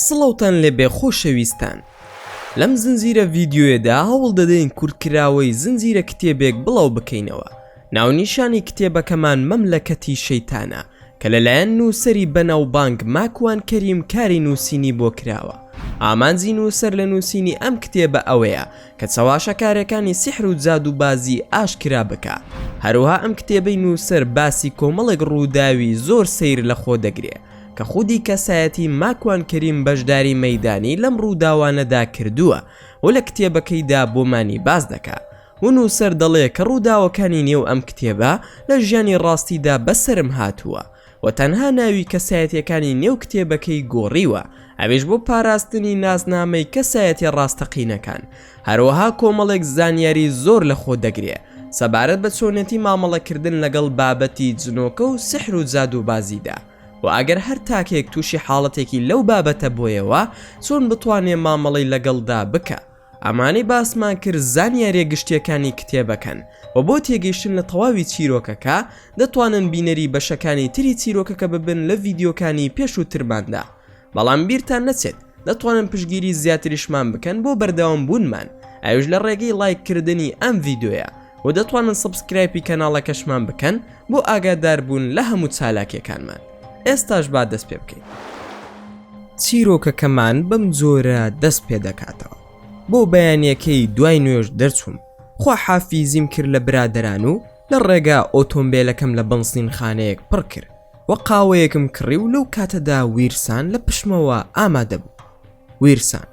سڵاوتان لێبێ خۆشەویستان لەم زنجیرە ڤیدیۆیەدا هەوڵ دەدەین کورتکراوەی زنجیرە کتێبێک بڵاو بکەینەوە ناونیشانی کتێبەکەمان مەملەکەتی شەیتانە کە لەلایەن نووسەری بەناوبانگ ماکوان کەریم کاری نووسینی بۆ کراوە ئامانجی نووسەر لە نووسینی ئەم کتێبە ئەوەیە کە چەواشەکارەکانی سیحر و جادووبازی ئاشکرا بکا هەروها ئەم کتێبەی نووسەر باسی کۆمەڵێک ڕووداوی زۆر سەیر لەخۆ دەگرێ کە خودی کەسایەتی ماکوان کەریم بەشداری مەیدانی لەم ڕووداوانەدا کردووە و لە کتێبەکەیدا بۆمانی باس دەکا و نووسەر دەڵێ کە ڕووداوەکانی نێو ئەم کتێبە لە ژیانی ڕاستیدا بەسەرم هاتووە و تەنها ناوی کەسایەتیەکانی نێو کتێبەکەی گۆڕیوە ئەویش بۆ پاراستنی نازنامەی کەسایەتیە ڕاستەقینەکان هەروەها کۆمەڵێک زانیاری زۆر لەخۆ دەگرێ سەبارەت بە چۆنێتی مامەڵەکردن لەگەڵ بابەتی جنۆکە و سحر و جادووبازیدا و ئەگەر هەر تاکێک تووشی حاڵەتێکی لەو بابەتە بۆیەوە چۆن بتوانێ مامەڵەی لەگەڵدا بکا. ئەمانەی باسمان کرد زانیاریە گشتیەکانی کتێبەکەن و بۆ تێگەیشتن لە تەواوی چیرۆکەکە دەتوانن بینەری بەشەکانی تری چیرۆکەکە ببن لە ڤیدیۆکانی پێشووترماندا بەڵام بیرتان نەچێت دەتوانن پشتگیری زیاتریشمان بکەن بۆ بەردەوام بوونمان ئەویش لە ڕێگەی ڵایک کردنی ئەم ڤیدیۆیە و دەتوانن subscribe ی کەناڵەکەشمان بکەن بۆ ئاگاداربوون لە هەموو چالاکیەکانمان ئێستاش با دەست پێ بکەین. چیرۆکەکەمان بەم جۆرە دەست پێ دەکاتەوە بۆ بەیانیەکەی دوای نوێژ دەرچووم خواحافیزیم کرد لە برادەران و لە ڕێگا ئۆتۆمبێلەکەم لە بەنزینخانەیەک پڕ کرد و قاوەیەکم کڕی و لەو کاتەدا ویرسان لە پشتمەوە ئامادە بوو ویرسان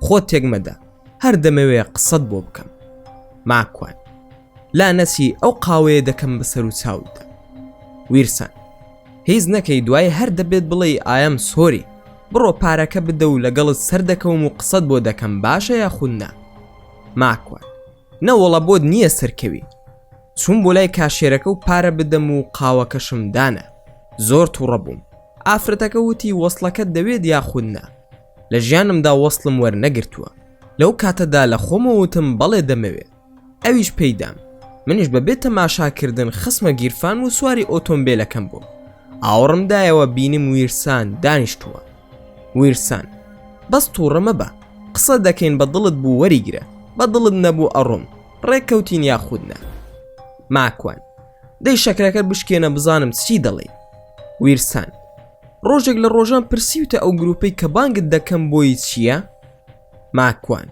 خۆت تێک مەدە هەر دەمەوێ قسەت بۆ بکەم ماکوان لا نەچی ئەو قاوەیە دەکەم بەسەر و چاوتدا ویرسان هیچ نەکەی دوای هەر دەبێت بڵێی ئایم سۆری بڕۆ پارەکە بدە و لەگەڵت سەردەکەوم و قسەت بۆ دەکەم باشە یاخود نا ماکوان نەوەڵا بۆت نییە سەرکەوی چووم بۆ لای کاشێرەکە و پارە بدەم و قاوەکەشم دانا زۆر تووڕە بووم ئافرەتەکە وتی وەسڵەکەت دەوێت یاخود نا لە ژیانمدا وەسڵم وەرنەگرتووە لەو کاتەدا لە خۆمەوە وتم بەڵێ دەمەوێ ئەویش پێی دام منیش بەبێ تەماشاکردن خستمە گیرفان و سواری ئۆتۆمبێلەکەم بووم ئاوڕم دایەوە بینیم ویرسان دانیشتووە ویرسان بەس تووڕە مەبە قسە دەکەین بە دڵت بوو وەریگرە بە دڵت نەبوو ئەڕۆم ڕێککەوتین یاخود نا ماکوان دەی شەکرەکە بشکێنە بزانم چی دەڵێی ویرسان ڕۆژێک لە ڕۆژان پرسیوتە ئەو گروپەی کە بانگت دەکەم بۆی چییە؟ ماکوان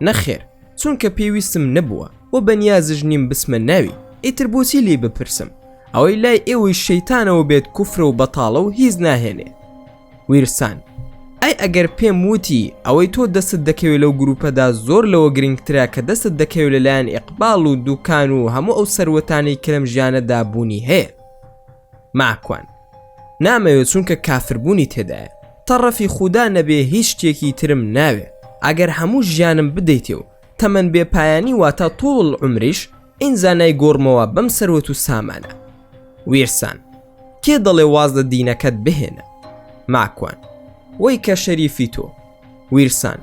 نەخێر چونکە پێویستم نەبووە و بەنیازش نیم بچمە ناوی ئیتر بۆچی لێی بپرسم ئەوەی لای ئێوەی شەیتانەوە بێت کوفرە و بەتاڵە و هیچ ناهێنێ ویرسان ئەی ئەگەر پێم وتی ئەوەی تۆ دەستت دەکەوێت لەو گروپەدا زۆر لەوە گرنگترە کە دەستت دەکەوێت لەلایەن ئیقباڵ و دوکان و هەموو ئەو سەروەتانەی کە لەم ژیانەدا بوونی هەیە ماکوان نامەوێت چونکە کافربوونی تێدایە تەڕەفی خودا نەبێ هیچ شتێکی ترم ناوێ ئەگەر هەموو ژیانم بدەیتێ و تەمەن بێ پایانی واتە طول عمریش ئینجا نایگۆڕمەوە بەم سەروەت و سامانە ویرسان کێ دەڵێ واز لە دینەکەت بهێنە ماکوان وەی کە شەریفی تۆ ویرسان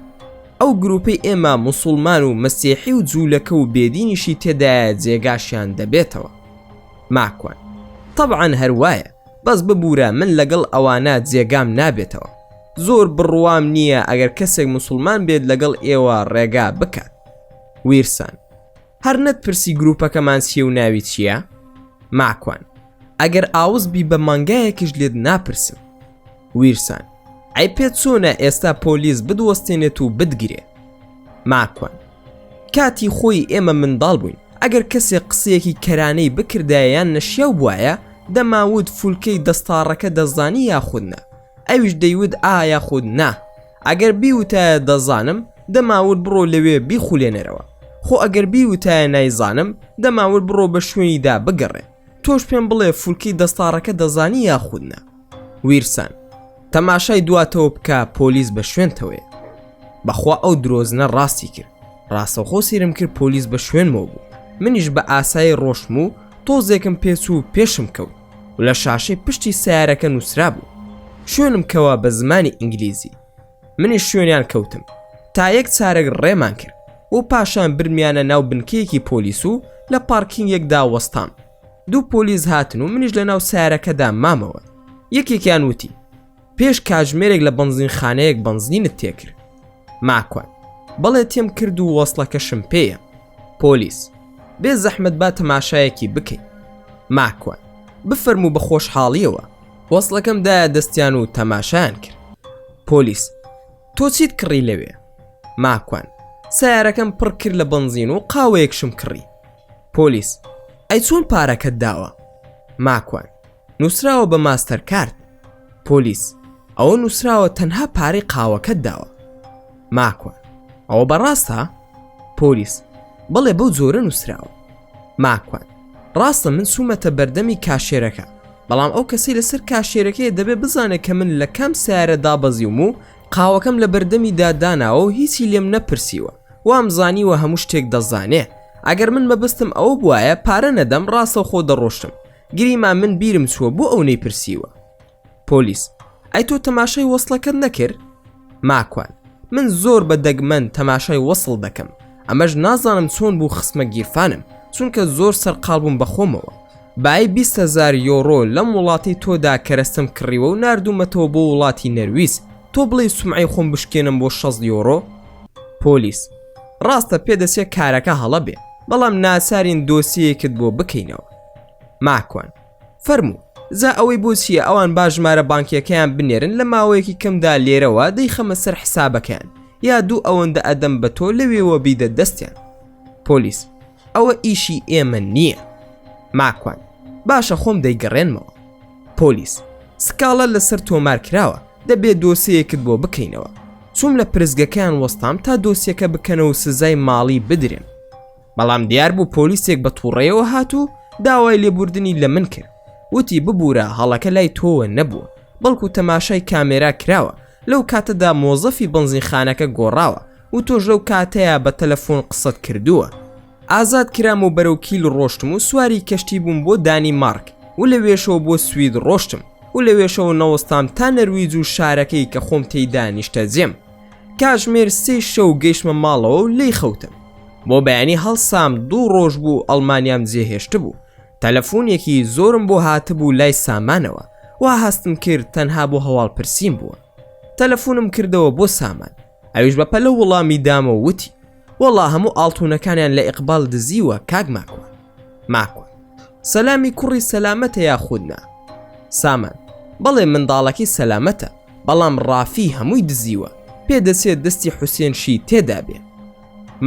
ئەو گروپەی ئێمە موسوڵمان و مەسیحی و جوولەکە و بێدینیشی تێدایە جێگاشیان دەبێتەوە ماکوان تەبعەن هەر وایە بەس ببورە من لەگەڵ ئەوانە جێگام نابێتەوە زۆر بڕوام نییە ئەگەر کەسێک موسڵمان بێت لەگەڵ ئێوە ڕێگا بکات ویرسان هەر نەتپرسی گروپەکەمان چییە و ناوی چییە؟ ماکوان ئەگەر ئاوس بی بە مانگایەکیش لێت ناپرسم ویرسان ئەی پێت چۆنە ئێستا پۆلیس بدوەستێنێت و بتگرێ ماکوان کاتی خۆی ئێمە منداڵ بووین ئەگەر کەسێک قسەیەکی کەرانەی بکردایە یان نەشیاو بوایە دەماوت فولکەی دەستاڕەکە دەزانی یاخود نا ئەویش دەیوت ئا یاخود نا ئەگەر بیوتایە دەزانم دەماوت بڕۆ لەوێ بیخولێنەرەوە خۆ ئەگەر بیوتایە نایزانم دەماوت بڕۆ بە شوێنیدا بگەڕێ تۆش پێم بڵێ فولکەی دەستاڕەکە دەزانی یاخود نا ویرسان تەماشای دواتەوە بکە پۆلیس بە شوێنتەوەیە بەخوا ئەو درۆزنە ڕاستی کرد ڕاستەوخۆ سیرم کرد پۆلیس بە شوێنمەوە بوو منیش بە ئاسایی ڕۆشتم و تۆزێکم پێچوو پێشم کەوت و لە شاشەی پشتی سیارەکە نووسرابوو شوێنم کەوە بە زمانی ئینگلیزی منیش شوێنیان کەوتم تا یەک چارەک ڕێمان کرد و پاشان برمیانە ناو بنکەیەکی پۆلیس و لە پارکینگێکدا وەستام دوو پۆلیس هاتن و منیش لە ناو سیارەکەدا مامەوە یەکێکیان وتی. پێش کاتژمێرێک لە بەنزینخانەیەک بەنزینت تێکرد. ماکوان، بەڵێ تێم کرد و وەسڵەکەشم پێیە. پۆلیس، بێ زەحمەت با تەماشایەکی بکەین. ماکوان، بفەرموو بە خۆشحاڵیەوە. وەسڵەکەم دایە دەستیان و تەماشایان کرد. پۆلیس، تۆ چیت کڕی لەوێ؟ ماکوان، سەیارەکەم پڕ کرد لە بەنزین و قاوەیەکشم کڕی. پۆلیس، ئەی چۆن پارەکەت داوە؟ ماکوان، نووسراوە بە ماستەر کارت. پۆلیس، ئەوە نووسراوە تەنها پارەی قاوەکەت داوە. ماکوان، ئەوە بەڕاستە؟ پۆلیس، بەڵێ بەو جۆرە نووسراوە. ماکوان، ڕاستە من چوومەتە بەردەمی کاشێرەکە، بەڵام ئەو کەسەی لەسەر کاشێرەکەیە دەبێ بزانێت کە من لە کام سەیارە دابەزیوم و قاوەکەم لە بەردەمیدا داناوە و هیچی لێم نەپرسیوە، وام زانیوە هەموو شتێک دەزانێ. ئەگەر من مەبەستم ئەوە بوایە پارە نەدەم ڕاستەوخۆ دەڕۆشتم. گریمان من بیرم چووە بۆ ئەو نەیپرسیوە. پۆلیس، ئەی تۆ تەماشای وەسڵەکەت نەکرد؟ ماکوان، من زۆر بە دەگمەن تەماشای وەسڵ دەکەم، ئەمەش نازانم چۆن بوو خستمە گیرفانم، چونکە زۆر سەرقاڵ بووم بە خۆمەوە. بایی 20 هەزار یۆرۆ لەم وڵاتەی تۆدا کەرەستەم کڕیوە و ناردوومەتەوە بۆ وڵاتی نەرویج، تۆ بڵێی سومعەی خۆم بشکێنم بۆ 60 یۆرۆ؟ پۆلیس، ڕاستە پێدەچێ کارەکە هەڵە بێ، بەڵام ناچارین دۆسیەیەکت بۆ بکەینەوە. ماکوان، فەرموو، جا ئەوەی بۆ چییە ئەوان با ژمارە بانکیەکەیان بنێرن لە ماوەیەکی کەمدا لێرەوە دەیخەمە سەر حسابەکەیان یا دوو ئەوەندە ئەدەم بە تۆ لەوێوە بیدە دەستیان. پۆلیس، ئەوە ئیشی ئێمە نییە. ماکوان، باشە خۆم دەیگەڕێنمەوە. پۆلیس، سکاڵا لەسەر تۆمار کراوە دەبێ دۆسێیەکت بۆ بکەینەوە. چووم لە پرسگەکەیان وەستام تا دۆسیەکە بکەنەوە و سزای ماڵی بدرێم. بەڵام دیار بوو پۆلیسێک بە تووڕەیەوە هات و داوای لێبوردنی لە من کرد وتی ببوورە هەڵەکە لای تۆوە نەبووە بەڵکو تەماشای کامێرا کراوە لەو کاتەدا مۆزەفی بەنزینخانەکە گۆڕاوە و تۆش لەو کاتەیا بە تەلەفۆن قسەت کردووە. ئازاد کرام و بەرەو کیل ڕۆشتم و سواری کەشتی بووم بۆ دانیمارک و لەوێشەوە بۆ سوید ڕۆشتم و لەوێشەوە نەوەستام تا نەرویج و شارەکەی کە خۆم تێیدا نیشتەجێم. کاژمێر سێی شەو گەیشتمە ماڵەوە و لێی خەوتم. بۆ بەیانی هەڵسام دوو ڕۆژ بوو ئەڵمانیام جێهێشتبوو. تەلەفونێکی زۆرم بۆ هاتبوو لای سامانەوە. وا هەستم کرد تەنها بۆ هەواڵ پرسین بووە. تەلەفونم کردەوە بۆ سامان. ئەویش بە پەلە وڵامی دامەوە وتی، وەڵا هەموو ئاڵتونەکانیان لە ئیقبال دزیوە کاک ماکوان. ماکوان. سەلامی کوڕی سەلامەتە یاخود نا؟ سامان. بەڵێ منداڵەکەی سەلامەتە. بەڵام ڕافی هەمووی دزیوە پێدەچێت دەستی حوسێن شی تێدا بێ.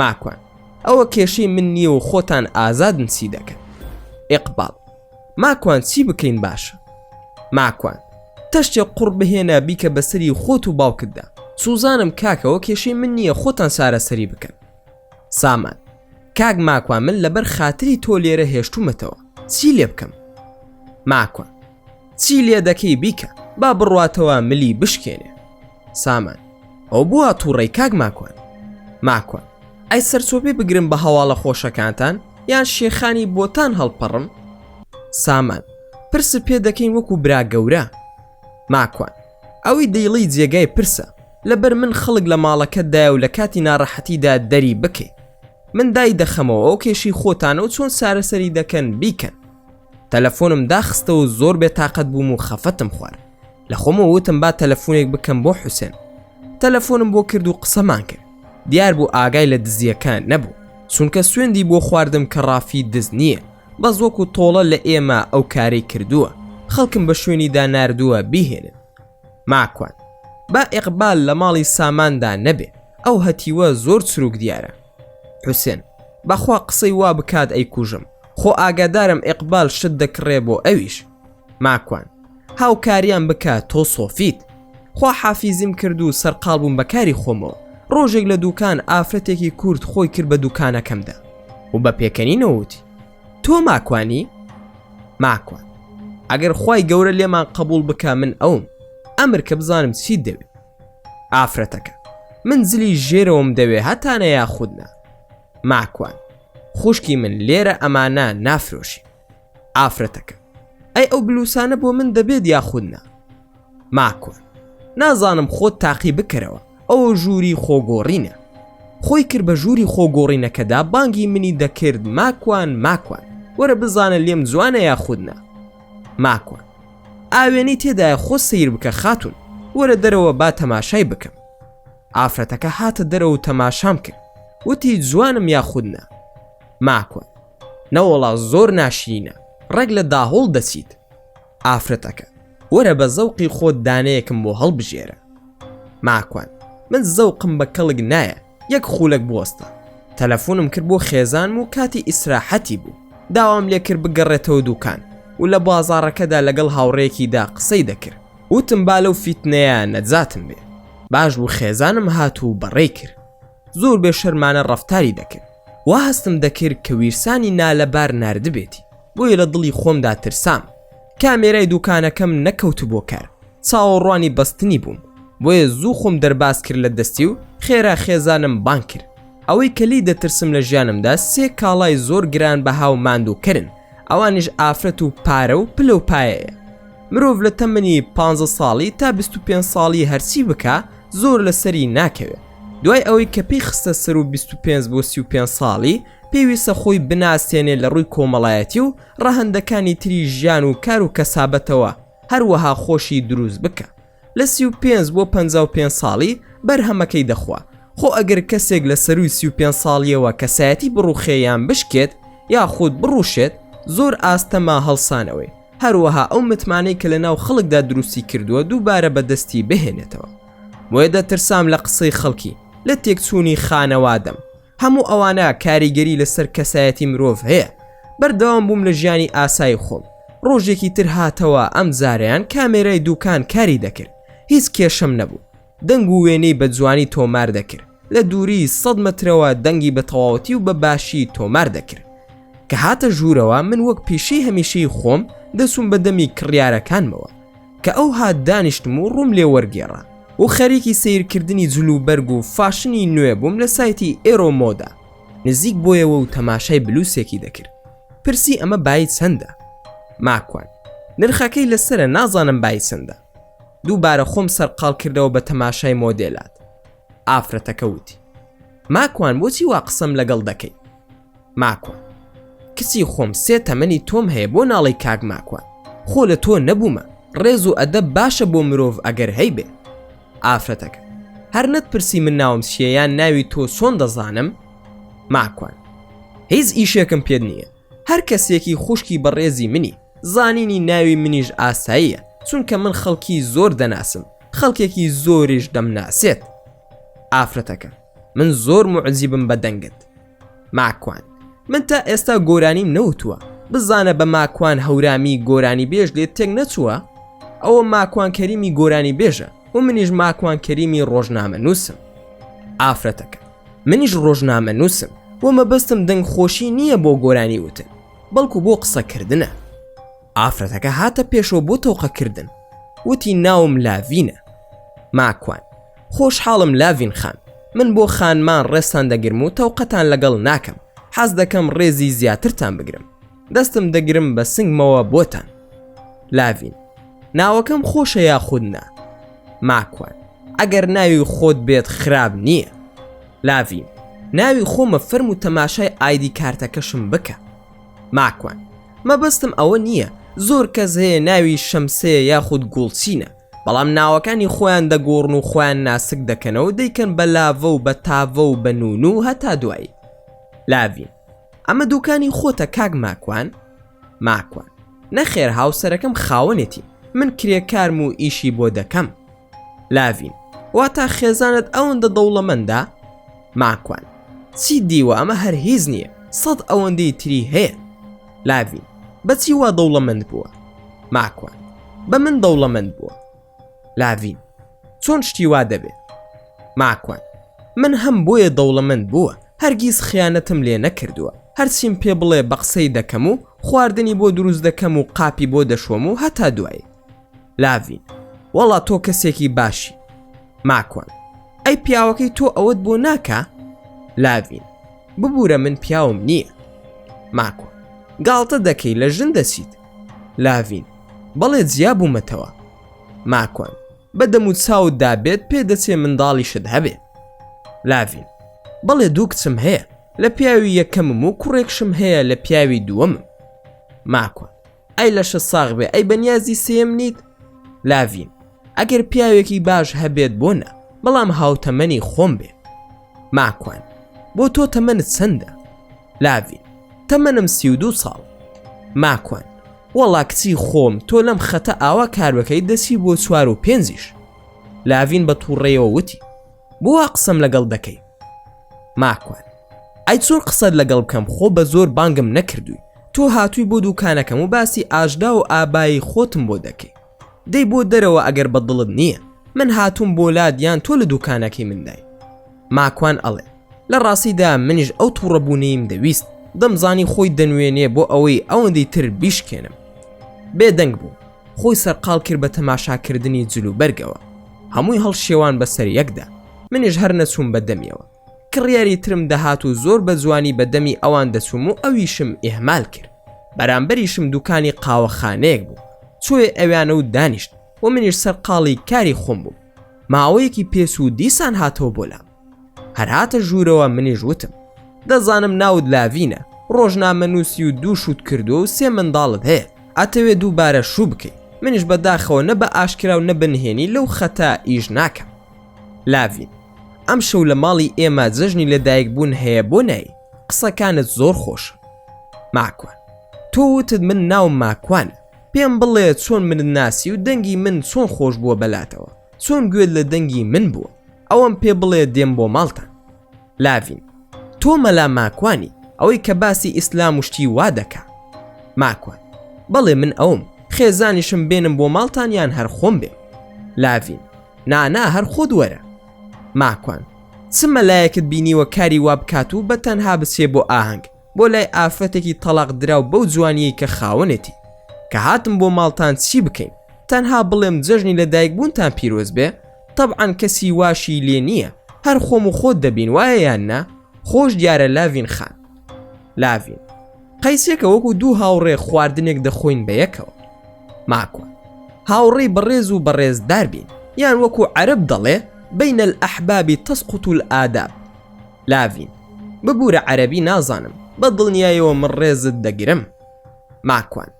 ماکوان، ئەوە کێشەی من نییە و خۆتان ئازادن چی دەکەن. ئیقباڵ، ماکوان چی بکەین باشە؟ ماکوان، تەشتێک قوڕ بهێنە بیکە بەسەری خۆت و باوکتدا. سوزانم کاکە ئەوە کێشەی من نییە خۆتان چارەسەری بکەن. سامان، کاک ماکوان من لەبەر خاتری تۆ لێرە هێشتومەتەوە چی لێ بکەم؟ ماکوان، چی لێ دەکەی بیکە با بڕواتەوە ملی بشکێنێ. سامان، ئەوە بۆ وا توڕەی کاک ماکوان؟ ماکوان، ئەی سەرچۆپی بگرم بە هەواڵە خۆشەکانتان یان شێخانی بۆتان هەڵپەڕم؟ سامان، پرست پێ دەکەین وەکو برا گەورە. ماکوان، ئەوەی دەیڵێی جێگای پرسە، لەبەر من خەڵک لە ماڵەکەتدایە و لە کاتی ناڕەحەتیدا دەری بکەی. من دای دەخەمەوە ئەو کێشەی خۆتانە و چۆن چارەسەری دەکەن بیکەن. تەلەفۆنم داخستەوە زۆر بێتاقەت بووم و خەفەتم خوارد لە خۆمەوە وتم با تەلەفۆنێک بکەم بۆ حوسێن تەلەفۆنم بۆ کرد و قسەمان کرد دیار بوو ئاگای لە دزیەکە نەبوو چونکە سوێندی بۆ خواردم کە ڕافی دز نییە بەس وەکو تۆڵە لە ئێمە ئەو کارەی کردووە خەڵکم بە شوێنیدا ناردووە بیهێنن ماکوان با ئیقبال لە ماڵی ساماندا نەبێ ئەو هەتیوە زۆر چروک دیارە حوسێن بەخوا قسەی وا بکات ئەیکوژم خۆ ئاگادارم ئیقبال شت دەکڕێ بۆ ئەویش. ماکوان، هاوکاریان بکە تۆ سۆفیت. خوا حافیزیم کرد و سەرقاڵ بووم بە کاری خۆمەوە، ڕۆژێک لە دوکان ئافرەتێکی کورد خۆی کرد بە دوکانەکەمدا و بە پێکەنینەوە وتی، تۆ ماکوانی؟ ماکوان، ئەگەر خوای گەورە لێمان قەبوڵ بکا من ئەوم، ئەمر کە بزانم چیت دەوێ. ئافرەتەکە، من جلی ژێرەوەم دەوێ هەتانە یاخود نا؟ ماکوان، خوشکی من لێرە ئەمانە نافرۆشین. ئافرەتەکە، ئەی ئەو بلوسانە بۆ من دەبێت یاخود نا؟ ماکوان، نازانم خۆت تاقی بکەرەوە ئەوە ژووری خۆگۆڕینە. خۆی کرد بە ژووری خۆگۆڕینەکەدا بانگی منی دەکرد ماکوان ماکوان وەرە بزانە لێم جوانە یاخود نا؟ ماکوان، ئاوێنەی تێدایە خۆت سەیر بکە خاتوون. وەرە دەرەوە با تەماشای بکەم. ئافرەتەکە هاتە دەرەوە و تەماشام کرد. وتی جوانم یاخود نا؟ ماکوان، نەوەڵا زۆر ناشرینە، ڕێک لە داهۆڵ دەچیت. ئافرەتەکە، وەرە بە زەوقی خۆت دانەیەکم بۆ هەڵبژێرە. ماکوان، من زەوقم بە کەڵک نایە، یەک خولەک بوەستە. تەلەفونم کرد بۆ خێزانم و کاتی ئیسراحەتی بوو. داوام لێ کرد بگەڕێتەوە دوکان و لە بازاڕەکەدا لەگەڵ هاوڕێیەکیدا قسەی دەکرد. وتم با لەو فیتنەیە نەجاتم بێ. باش بوو خێزانم هات و بەڕێی کرد. زۆر بێ شەرمانە ڕەفتاری دەکرد. وا هەستم دەکرد کە ویرسانی نالەبار ناردبێتی. بۆیە لە دڵی خۆمدا ترسام. کامێرای دوکانەکەم نەکەوتبووە کار. چاوەڕوانی بەستنی بووم. بۆیە زوو خۆم دەرباز کرد لە دەستی و خێرا خێزانم بانگ کرد. ئەوەی کە لێی دەترسم لە ژیانمدا سێ کاڵای زۆر گرانبەها و ماندووکەرن، ئەوانیش ئافرەت و پارە و پلە و پایەیە. مرۆڤ لە تەمەنی پانزە ساڵی تا 25 ساڵی هەرچی بکا زۆر لە سەری ناکەوێ. دوای ئەوەی کە پێی خستە سەروو 25 بۆ 35 ساڵی پێویستە خۆی بناسێنێ لە ڕووی کۆمەڵایەتی و ڕەهەندەکانی تری ژیان و کار و کەسابەتەوە هەروەها خۆشی دروست بکا. لە 35 بۆ 55 ساڵی بەرهەمەکەی دەخوا. خۆ ئەگەر کەسێک لە سەرووی 35 ساڵیەوە کەسایەتی بڕوخێ یان بشکێت یاخود بڕوشێت زۆر ئاستەمە هەڵسانەوەی. هەروەها ئەو متمانەی کە لەناو خەڵکدا دروستی کردووە دووبارە بەدەستی بهێنێتەوە. بۆیە دەترسام لە قسەی خەڵکی، لە تێکچوونی خانەوادەم. هەموو ئەوانە کاریگەری لەسەر کەسایەتی مرۆڤ هەیە. بەردەوام بووم لە ژیانی ئاسایی خۆم. ڕۆژێکی تر هاتەوە ئەمجارەیان کامێرای دوکان کاری دەکرد. هیچ کێشەم نەبوو. دەنگ و وێنەی بە جوانی تۆمار دەکرد. لە دووری سەد مەترەوە دەنگی بە تەواوەتی و بە باشی تۆمار دەکرد. کە هاتە ژوورەوە من وەک پیشەی هەمیشەی خۆم دەچووم بە دەمی کڕیارەکانمەوە. کە ئەو هات دانیشتم و ڕووم لێ وەرگێڕا و خەریکی سەیرکردنی جل و بەرگ و فاشنی نوێ بووم لە سایتی ئێرۆ مۆدا. نزیک بۆیەوە و تەماشای بلوسێکی دەکرد. پرسی ئەمە بایی چەندە؟ ماکوان، نرخەکەی لەسەرە نازانم بایی چەندە. دووبارە خۆم سەرقاڵ کردەوە بە تەماشای مۆدێلات. ئافرەتەکە وتی، ماکوان بۆچی وا قسەم لەگەڵ دەکەی؟ ماکوان، کچی خۆم سێ تەمەنی تۆم هەیە بۆ ناڵێی کاک ماکوان؟ خۆ لە تۆ نەبوومە، ڕێز و ئەدەب باشە بۆ مرۆڤ ئەگەر هەیبێ. ئافرەتەکە، هەر نەتپرسی من ناوم چییە یان ناوی تۆ چۆن دەزانم؟ ماکوان، هیچ ئیشێکم پێت نییە. هەر کەسێکی خوشکی بەڕێزی منی، زانینی ناوی منیش ئاساییە، چونکە من خەڵکی زۆر دەناسم، خەڵکێکی زۆریش دەمناسێت. ئافرەتەکە، من زۆر موعجیبم بە دەنگت. ماکوان، من تا ئێستا گۆرانیم نەوتووە، بزانە بە ماکوان هەورامی گۆرانیبێژ لێت تێک نەچووە؟ ئەوە ماکوان کەریمی گۆرانیبێژە و منیش ماکوان کەریمی ڕۆژنامەنووسم. ئافرەتەکە، منیش ڕۆژنامەنووسم و مەبەستم دەنگ خۆشی نییە بۆ گۆرانی وتن بەڵکو بۆ قسەکردنە. ئافرەتەکە هاتە پێشەوە بۆ تەوقەکردن وتی ناوم لاڤینە. ماکوان، خۆشحاڵم لاڤین خان، من بۆ خانمان ڕێزتان دەگرم و تەوقەتان لەگەڵ ناکەم، حەز دەکەم ڕێزی زیاترتان بگرم، دەستم دەگرم بە سنگمەوە بۆتان. لاڤین، ناوەکەم خۆشە یاخود نا؟ ماکوان، ئەگەر ناوی خۆت بێت خراپ نییە. لاڤین، ناوی خۆمە فەرموو تەماشای ئایدی کارتەکەشم بکە. ماکوان، مەبەستم ئەوە نییە، زۆر کەس هەیە ناوی شەمسەیە یاخود گوڵچینە، بەڵام ناوەکانی خۆیان دەگۆڕن و خۆیان ناسک دەکەنەوە دەیکەن بە لاڤە و بە تاڤە و بە نونو و هەتا دوایی. لاڤین، ئەمە دوکانی خۆتە کاک ماکوان؟ ماکوان، نەخێر هاوسەرەکەم خاوەنێتی، من کرێکارم و ئیشی بۆ دەکەم. لاڤین، واتا خێزانت ئەوەندە دەوڵەمەندە؟ ماکوان، چی دیوە ئەمە هەر هیچ نییە، سەد ئەوەندەی تری هەیە. لاڤین، بەچی وا دەوڵەمەند بووە؟ ماکوان، بە من دەوڵەمەند بووە. لاڤین، چۆن شتی وا دەبێ؟ ماکوان، من هەم بۆیە دەوڵەمەند بووە، هەرگیز خیانەتم لێ نەکردووە، هەرچیم پێ بڵێ بە قسەی دەکەم و خواردنی بۆ دروست دەکەم و قاپی بۆ دەشۆم و هەتا دوایی. لاڤین، وەڵا تۆ کەسێکی باشی. ماکوان، ئەی پیاوەکەی تۆ ئەوەت بۆ ناکا؟ لاڤین، ببورە من پیاوم نییە. ماکوان، گاڵتە دەکەی لە ژن دەچیت. لاڤین، بەڵێ جیا بوومەتەوە. ماکوان، بە دەم و چاوتدا بێت پێ دەچێ منداڵیشت هەبێ. لاڤین، بەڵێ دوو کچم هەیە لە پیاوی یەکەمم و کوڕێکشم هەیە لە پیاوی دووەمم. ماکوان، ئەی لەشت ساغ بێ ئەی بەنیازی سێیەم نیت؟ لاڤین، ئەگەر پیاوێکی باش هەبێت بۆ نا بەڵام هاوتەمەنی خۆم بێ. ماکوان، بۆ تۆ تەمەنت چەندە؟ لاڤین، تەمەنم 32 ساڵ. ماکوان، وەڵا کچی خۆم تۆ لەم خەتە ئاوا کار بکەیت دەچی بۆ چوار و پێنجیش. لاڤین بە تووڕەیەوە وتی، بۆ وا قسەم لەگەڵ دەکەی؟ ماکوان، ئەی چۆن قسەت لەگەڵ بکەم خۆ بە زۆر بانگم نەکردووی، تۆ هاتووی بۆ دووکانەکەم و باسی ئاژدا و ئابایی خۆتم بۆ دەکەی. دەی بۆ دەرەوە ئەگەر بە دڵت نییە من هاتووم بۆ لات یان تۆ لە دوکانەکەی مندای ماکوان ئەڵێ لە ڕاستیدا منیش ئەو تووڕەبوونەیم دەویست دەمزانی خۆی دەنوێنێ بۆ ئەوەی ئەوەندەی تر بیشکێنم بێدەنگ بوو خۆی سەرقاڵ کرد بە تەماشاکردنی جلوبەرگەوە هەمووی هەڵشێوان بەسەر یەکدا منیش هەر نەچووم بە دەمیەوە کڕیاری ترم دەهات و زۆر بە جوانی بە دەمی ئەوان دەچووم و ئەویشم ئیهمال کرد. بەرامبەریشم دوکانی قاوەخانەیەک بوو. چۆیە ئەویانە و دانیشت و منیش سەرقاڵی کاری خۆم بووم. ماوەیەکی پێچوو دیسان هاتەوە بۆ لام. هەر هاتە ژوورەوە منیش وتم. دەزانم ناوت لاڤینە، ڕۆژنامەنووسی و دوو شووت کردووە و سێ منداڵت هەیە، ئەتەوێ دووبارە شوو بکەی. منیش بە داخەوە نە بە ئاشکرا و نە بە نهێنی لەو خەتە ئیش ناکەم. لاڤین. ئەمشەو لە ماڵی ئێمە جەژنی لەدایک بوون هەیە بۆ نای؟ قسەکانت زۆر خۆشە. ماکوان. تۆ وتت من ناوم ماکوانە. پێم بڵێ چۆن منت ناسی و دەنگی من چۆن خۆش بووە بەلاتەوە؟ چۆن گوێت لە دەنگی من بووە؟ ئەوەم پێ بڵێ دێم بۆ ماڵتان. لاڤین. تۆ مەلا ماکوانی، ئەوەی کە باسی ئیسلام و شتی وا دەکا. ماکوان. بەڵێ من ئەوم، خێزانیشم بێنم بۆ ماڵتان یان هەر خۆم بێم؟ لاڤین. نا نا هەر خۆت وەرە. ماکوان، چ مەلایەکت بینیوە کاری وا بکات و بە تەنها بچێ بۆ ئاهەنگ، بۆ لای ئافرەتێکی تەڵاق دراو بەو جوانیەی کە خاوەنێتی. کە هاتم بۆ ماڵتان چی بکەین؟ تەنها بڵێم جەژنی لە دایک بوونتان پیرۆز بێ؟ تەبعەن کەسی واشی لێ نییە، هەر خۆم و خۆت دەبین وایە یان نا؟ خۆش دیارە لاڤین خان. لاڤین، قەیسێکە وەکو دوو هاوڕێ خواردنێک دەخۆین بەیەکەوە. ماکوان، هاوڕێی بەڕێز و بەڕێزدار بین، یان وەکو عەرەب دەڵێ، بین الأحباب تسقط الآداب. لاڤین، ببورە عەرەبی نازانم، بە دڵنیایەوە من ڕێزت دەگرم. ماکوان،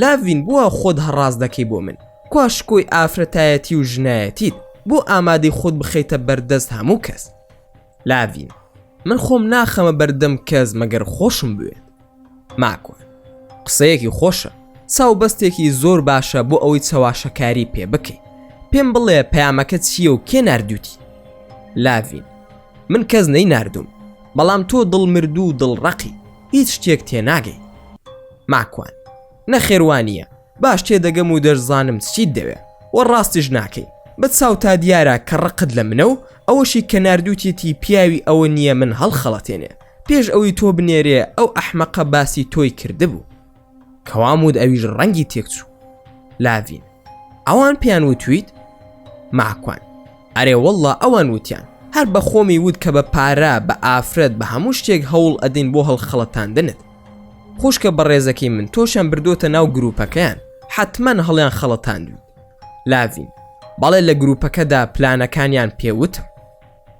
لاڤین بوا خۆت هەڕاس دەکەی بۆ من، کوا شکۆی ئافرەتایەتی و ژنایەتیت، بۆ ئامادەی خۆت بخەیتە بەردەست هەموو کەس. لاڤین، من خۆم ناخەمە بەردەم کەس مەگەر خۆشم بوێت. ماکوان، قسەیەکی خۆشە، چاوبەستێکی زۆر باشە بۆ ئەوەی چەواشەکاری پێ بکەی. پێم بڵێ پەیامەکە چییە و کێ ناردووتی؟ لاڤین، من کەس نەیناردووم، بەڵام تۆ دڵمردوو و دڵڕەقی، هیچ شتێک تێناگەی. ماکوان، نەخێر وانییە، باش تێدەگەم و دەشزانم چیت دەوێ و ڕاستیش ناکەی، بە چاوتا دیارە کە ڕقت لە منە و ئەوەشی کە ناردووتیەتی پیاوی ئەوە نییە من هەڵخەڵەتێنێ، پێش ئەوەی تۆ بنێرێ ئەو ئەحمەقە باسی تۆی کردبوو. کەوام وت ئەویش ڕەنگی تێکچوو. لاڤین، ئەوان پێیان وتویت؟ ماکوان، ئەرێ وەڵڵا ئەوان وتیان، هەر بە خۆمی وت کە بە پارە، بە ئافرەت، بە هەموو شتێک هەوڵ ئەدەین بۆ هەڵخەڵەتاندنت. خوشکە بەڕێزەکەی من تۆشیان بردۆتە ناو گروپەکەیان حەتمەن هەڵیان خەڵەتاندویت. لاڤین، بەڵێ لە گروپەکەدا پلانەکانیان پێ وتم.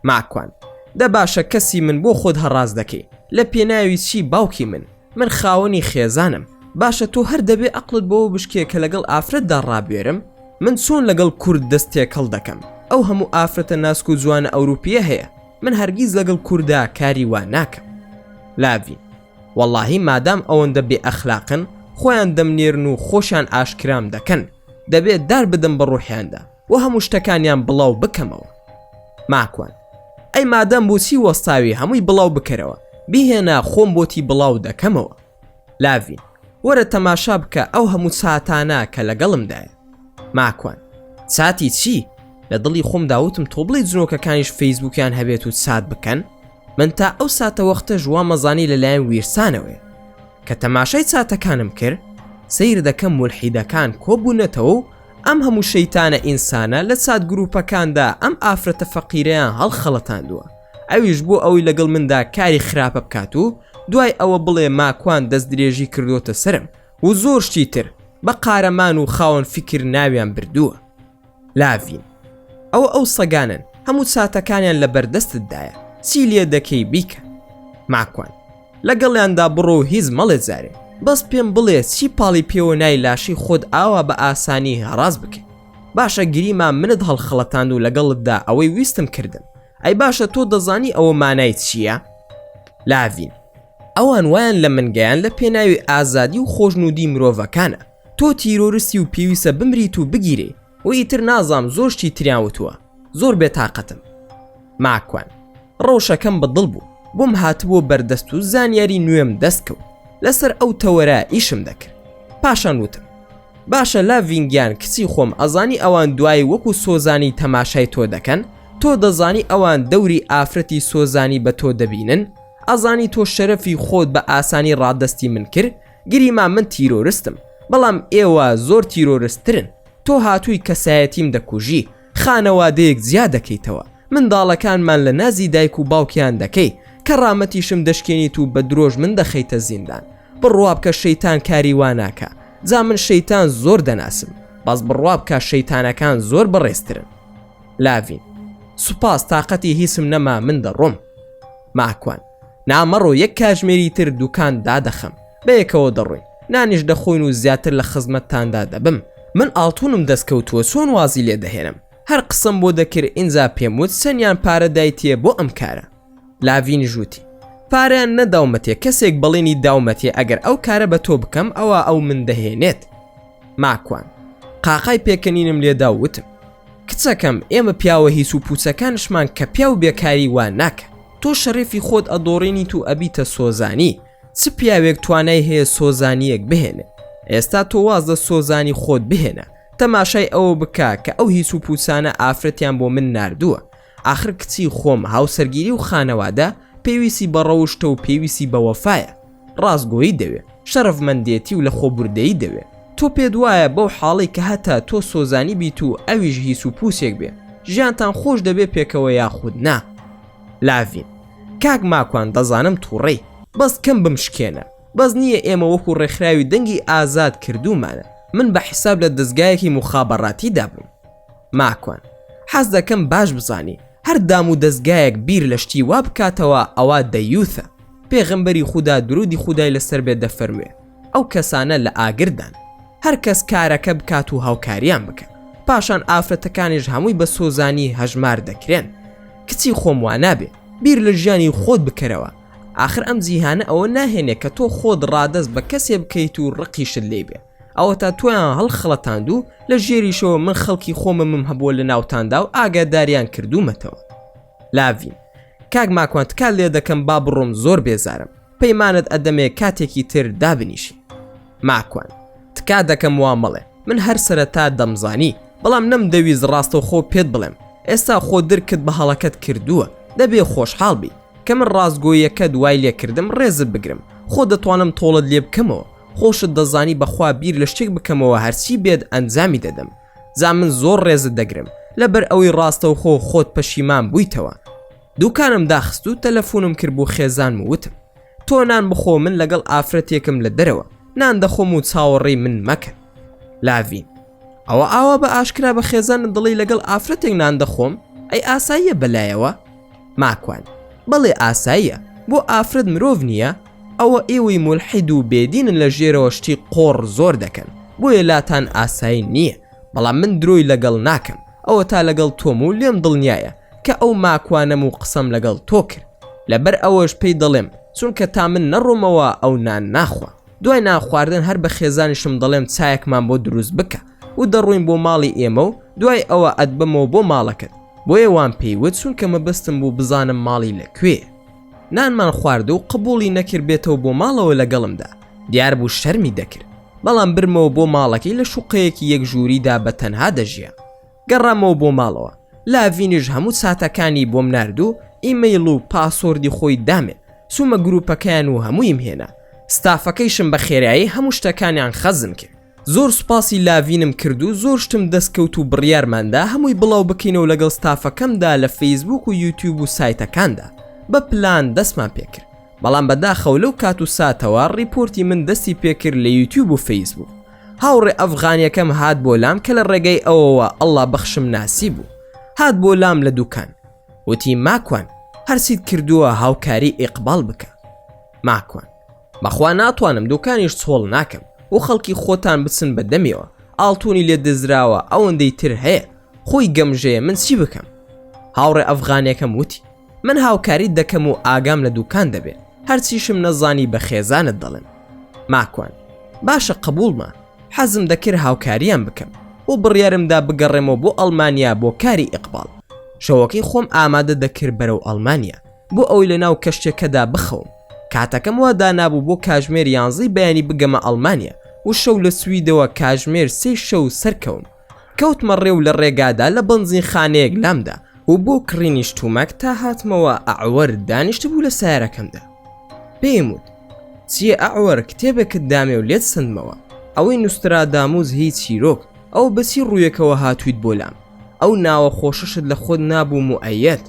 ماکوان، دە باشە کەسی من بۆ خۆت هەڕاس دەکەی لە پێناوی چی باوکی من من خاوەنی خێزانم باشە تۆ هەر دەبێ ئەقڵت بەوە بشکێ کە لەگەڵ ئافرەتدا ڕابوێرم من چۆن لەگەڵ کورد دەست تێکەڵ دەکەم ئەو هەموو ئافرەتە ناسک و جوانە ئەوروپیە هەیە من هەرگیز لەگەڵ کوردا کاری وا ناکەم. لاڤین، وەڵاهی مادام ئەوەندە بێ ئەخلاقن خۆیان دەمنێرن و خۆشیان ئاشکرام دەکەن دەبێ دار بدەم بە ڕوحیاندا و هەموو شتەکانیان بڵاو بکەمەوە. ماکوان، ئەی مادام بۆچی وەستاوی هەمووی بڵاو بکەرەوە بیهێنە خۆم بۆتی بڵاو دەکەمەوە. لاڤین، وەرە تەماشا بکە ئەو هەموو چاتانە کە لەگەڵمدایە. ماکوان، چاتی چی؟ لە دڵی خۆمدا وتم تۆ بڵێی جنۆکەکانیش فەیسبووکیان هەبێت و چات بکەن؟ من تا ئەو ساتەوەختەش وامەزانی لەلایەن ویرسانەوەیە. کە تەماشای چاتەکانم کرد، سەیر دەکەم مولحیدەکان کۆبوونەتەوە و ئەم هەموو شەیتانە ئینسانە لە چات گروپەکاندا ئەم ئافرەتە فەقیرەیان هەڵخەڵەتاندووە ئەویش بۆ ئەوەی لەگەڵ مندا کاری خراپە بکات و دوای ئەوە بڵێ ماکوان دەست درێژی کردۆتە سەرم و زۆر شتی تر بە قارەمان و خاوەن فیکر ناویان بردووە. لاڤین، ئەوە ئەو سەگانەن هەموو چاتەکانیان لە بەردەستتدایە چی لێ دەکەی بیکە. ماکوان، لەگەڵیاندا بڕۆ و هیچ مەڵێ جارێ بەس پێم بڵێ چی پاڵی پێوە نای لاشەی خۆت ئاوا بە ئاسانی هەڕاس بکەی. باشە گریمان منت هەڵخەڵەتاند و لەگەڵتدا ئەوەی ویستم کردم ئەی باشە تۆ دەزانی ئەوە مانای چییە؟ لاڤین ئەوان وایان لە من گەیان لە پێناوی ئازادی و خۆشنوودی مرۆڤەکانە تۆ تیرۆرستی و پێویستە بمریت و بگیرێی و ئیتر نازام زۆر شتی تریان وتووە زۆر بێتاقەتم ماکوان ڕەوشەکەم بە دڵ بوو بۆم هاتبووە بەردەست و زانیاری نوێم دەست کەوت لەسەر ئەو تەوەرە ئیشم دەکرد پاشان وتم باشە لاڤین گیان کچی خۆم ئەزانی ئەوان دوایی وەکو سۆزانی تەماشای تۆ دەکەن تۆ دەزانی ئەوان دەوری ئافرەتی سۆزانی بە تۆ دەبینن ئەزانی تۆ شەرەفی خۆت بە ئاسانی ڕادەستی من کرد گریمان من تیرۆرستم بەڵام ئێوە زۆر تیرۆرستترن تۆ هاتووی کەسایەتیم دەکوژی خانەوادەیەک جیا دەکەیتەوە منداڵەکانمان لە نازی دایک و باوکیان دەکەی کەڕامەتیشم دەشکێنیت و بە درۆش من دەخەیتە زیندان بڕوا بکە شەیتان کاری وا ناکا جا من شەیتان زۆر دەناسم بەس بڕوا بکە شەیتانەکان زۆر بەڕێزترن لاڤین سوپاس تاقەتی هیچم نەما من دەڕۆم ماکوان نا مەڕۆ یەک کاژمێری تر دوکان دادەخەم بەیەکەوە دەڕۆین نانیش دەخۆین و زیاتر لە خزمەتتاندا دەبم من ئاڵتونم دەست کەوتووە چۆن وازی لێ دەهێنم هەر قسەم بۆ دەکرد ئینجا پێم وت چەنیان پارە دایتیە بۆ ئەم کارە لاڤینیش وتی پارەیان نەداومەتێ کەسێک بەڵێنی داومەتێ ئەگەر ئەو کارە بە تۆ بکەم ئەوا ئەو من دەهێنێت ماکوان قاقای پێکەنینم لێدا و وتم کچەکەم ئێمە پیاوە هیچ و پوچەکانشمان کە پیاو بێکاری وا ناکە تۆ شەرەفی خۆت ئەدۆڕێنیت و ئەبیتە سۆزانی چ پیاوێک توانای هەیە سۆزانیەک بهێنێ ئێستا تۆ واز لە سۆزانی خۆت بهێنە تەماشای ئەوە بکە کە ئەو هیچ و پوچانە ئافرەتیان بۆ من ناردووە ئاخر کچی خۆم هاوسەرگیری و خانەوادە پێویستی بە ڕەوشتە و پێویستی بە وەفایە ڕاستگۆیی دەوێ شەرەفمەندێتی و لەخۆبوردەیی دەوێ تۆ پێت وایە بەو حاڵەی کە هەتا تۆ سۆزانی بیت و ئەویش هیچ و پوچێک بێ ژیانتان خۆش دەبێ پێکەوە یاخود نا لاڤین کاک ماکوان دەزانم توڕەی بەس کەم بمشکێنە بەس نییە ئێمە وەکو ڕێکخراوی دەنگی ئازاد کردوومانە من بە حیساب لە دەزگایەکی موخابەڕاتیدا بووم ماکوان حەز دەکەم باش بزانی هەر دام و دەزگایەک بیر لە شتی وا بکاتەوە ئەوا دەیوثە پێغەمبەری خودا درودی خودای لەسەر بێت دەفەرموێ ئەو کەسانە لە ئاگردان هەر کەس کارەکە بکات و هاوکاریان بکە پاشان ئافرەتەکانیش هەمووی بە سۆزانی هەژمار دەکرێن کچی خۆم وا نابێ بیر لە ژیانی خۆت بکەرەوە ئاخر ئەم جیهانە ئەوە ناهێنێ کە تۆ خۆت ڕادەست بە کەسێ بکەیت و ڕقیشت لێی بێ ئەوەتا تۆیان هەڵخەڵەتاند و لە ژێریشەوە من خەڵکی خۆممم هەبووە لە ناوتاندا و ئاگاداریان کردوومەتەوە لاڤین کاک ماکوان تکات لێ دەکەم با بڕۆم زۆر بێزارم پەیمانت ئەدەمێ کاتێکی تر دابنیشین ماکوان تکا دەکەم وا مەڵێ من هەر سەرەتا دەمزانی بەڵام نەمدەویست ڕاستەوخۆ پێت بڵێم ئێستا خۆ درکت بە هەڵەکەت کردووە دەبێ خۆشحاڵ بی کە من ڕاستگۆیەکەت وای لێکردم ڕێزت بگرم خۆ دەتوانم تۆڵت لێ بکەمەوە خۆشت دەزانی بەخوا بیر لە شتێک بکەمەوە هەرچی بێت ئەنجامی دەدەم جا من زۆر ڕێزت دەگرم لەبەر ئەوەی ڕاستەوخۆ خۆت پەشیمان بوویتەوە دوکانم داخست و تەلەفونم کرد بۆ خێزانم و وتم تۆ نان بخۆ من لەگەڵ ئافرەتێکم لە دەرەوە نان دەخۆم و چاوەڕێی من مەکە لاڤین ئەوە ئاوا بە ئاشکرا بە خێزانت دڵی لەگەڵ ئافرەتێک نان دەخۆم ئەی ئاساییە بەلایەوە ماکوان بەڵێ ئاساییە بۆ ئافرەت مرۆڤ نییە ئەوە ئێوەی مولحید و بێدینن لە ژێرەوە شتی قۆڕ زۆر دەکەن بۆیە لاتان ئاسایی نییە بەڵام من درۆی لەگەڵ ناکەم ئەوەتا لەگەڵ تۆم و لێم دڵنیایە کە ئەو ماکوانەم و قسەم لەگەڵ تۆ کرد لەبەر ئەوەش پێی دەڵێم چونکە تا من نەڕۆمەوە ئەو نان ناخوا دوای نان خواردن هەر بە خێزانیشم دەڵێم چایەکمان بۆ دروست بکە و دەڕۆین بۆ ماڵی ئێمە و دوای ئەوە ئەتبەمەوە بۆ ماڵەکەت بۆیە وام پێی وت چونکە مەبەستم بوو بزانم ماڵی لە کوێیە نانمان خوارد و قبوڵی نەکرد بێتەوە بۆ ماڵەوە لەگەڵمدا دیار بوو شەرمی دەکرد بەڵام برمەوە بۆ ماڵەکەی لە شوقەیەکی یەک ژووریدا بە تەنها دەژیا گەڕامەوە بۆ ماڵەوە لاڤینیش هەموو چاتەکانی بۆم نارد و ئیمەیڵ و password ی خۆی دامێ چوومە گروپەکەیان و هەموویم هێنا ستافەکەیشم بە خێرایی هەموو شتەکانیان خەزن کرد زۆر سوپاسی لاڤینم کرد و زۆر شتم دەست کەوت و بڕیارماندا هەمووی بڵاو بکەینەوە لەگەڵ ستافەکەمدا لە فەیسبوک و یوتیوب و سایتەکاندا بە پلان دەستمان پێکرد بەڵام بەداخەوە لەو کات و ساتەوە ڕیپۆرتی من دەستی پێکرد لە یوتیوب و فەیسبوک هاوڕێ ئەفغانیەکەم هات بۆ لام کە لە ڕێگەی ئەوەوە ئەڵڵا بەخشم ناسی بوو هات بۆ لام لە دوکان وتی ماکوان هەرچیت کردووە هاوکاری ئیقباڵ بکە ماکوان بەخوا ناتوانم دوکانیش چۆڵ ناکەم و خەڵکی خۆتان بچن بە دەمیەوە. ئاڵتونی لێ دزراوە ئەوەندەی تر هەیە خۆی گەمژەیە من چی بکەم هاوڕێ ئەفغانەکەم وتی من هاوکاریت دەکەم و ئاگام لە دوکان دەبێ هەرچیشم نەزانی بە خێزانت دەڵێم ماکوان باشە قبوڵمە حەزم دەکرد هاوکاریان بکەم و بڕیارمدا بگەڕێمەوە بۆ ئەڵمانیا بۆ کاری ئیقباڵ شەوەکەی خۆم ئامادە دەکرد بەرەو ئەڵمانیا بۆ ئەوەی لە ناو کەشتێکەدا بخەوم کاتەکەم وا دانابوو بۆ کاژمێر یانزەی بەیانی بگەمە ئەڵمانیا و شەو لە سویدەوە کاژمێر سێ شەو سەرکەوم کەوتمە ڕێ و لە ڕێگادا لە بەنزینخانەیەک لامدا و بۆ کڕینی شتومەک تا هاتمەوە ئەعوەر دانیشتبوو لە سەیارەکەمدا. پێیم وت، چییە ئەعوەر کتێبێکت دامێ و لێت سەندمەوە، ئەوەی نوستراداموس هی چیرۆک، ئەوە بە چی ڕوویەکەوە هاتوویت بۆ لام؟ ئەو ناوە خۆشەشت لە خۆت نابوو موئەیەد؟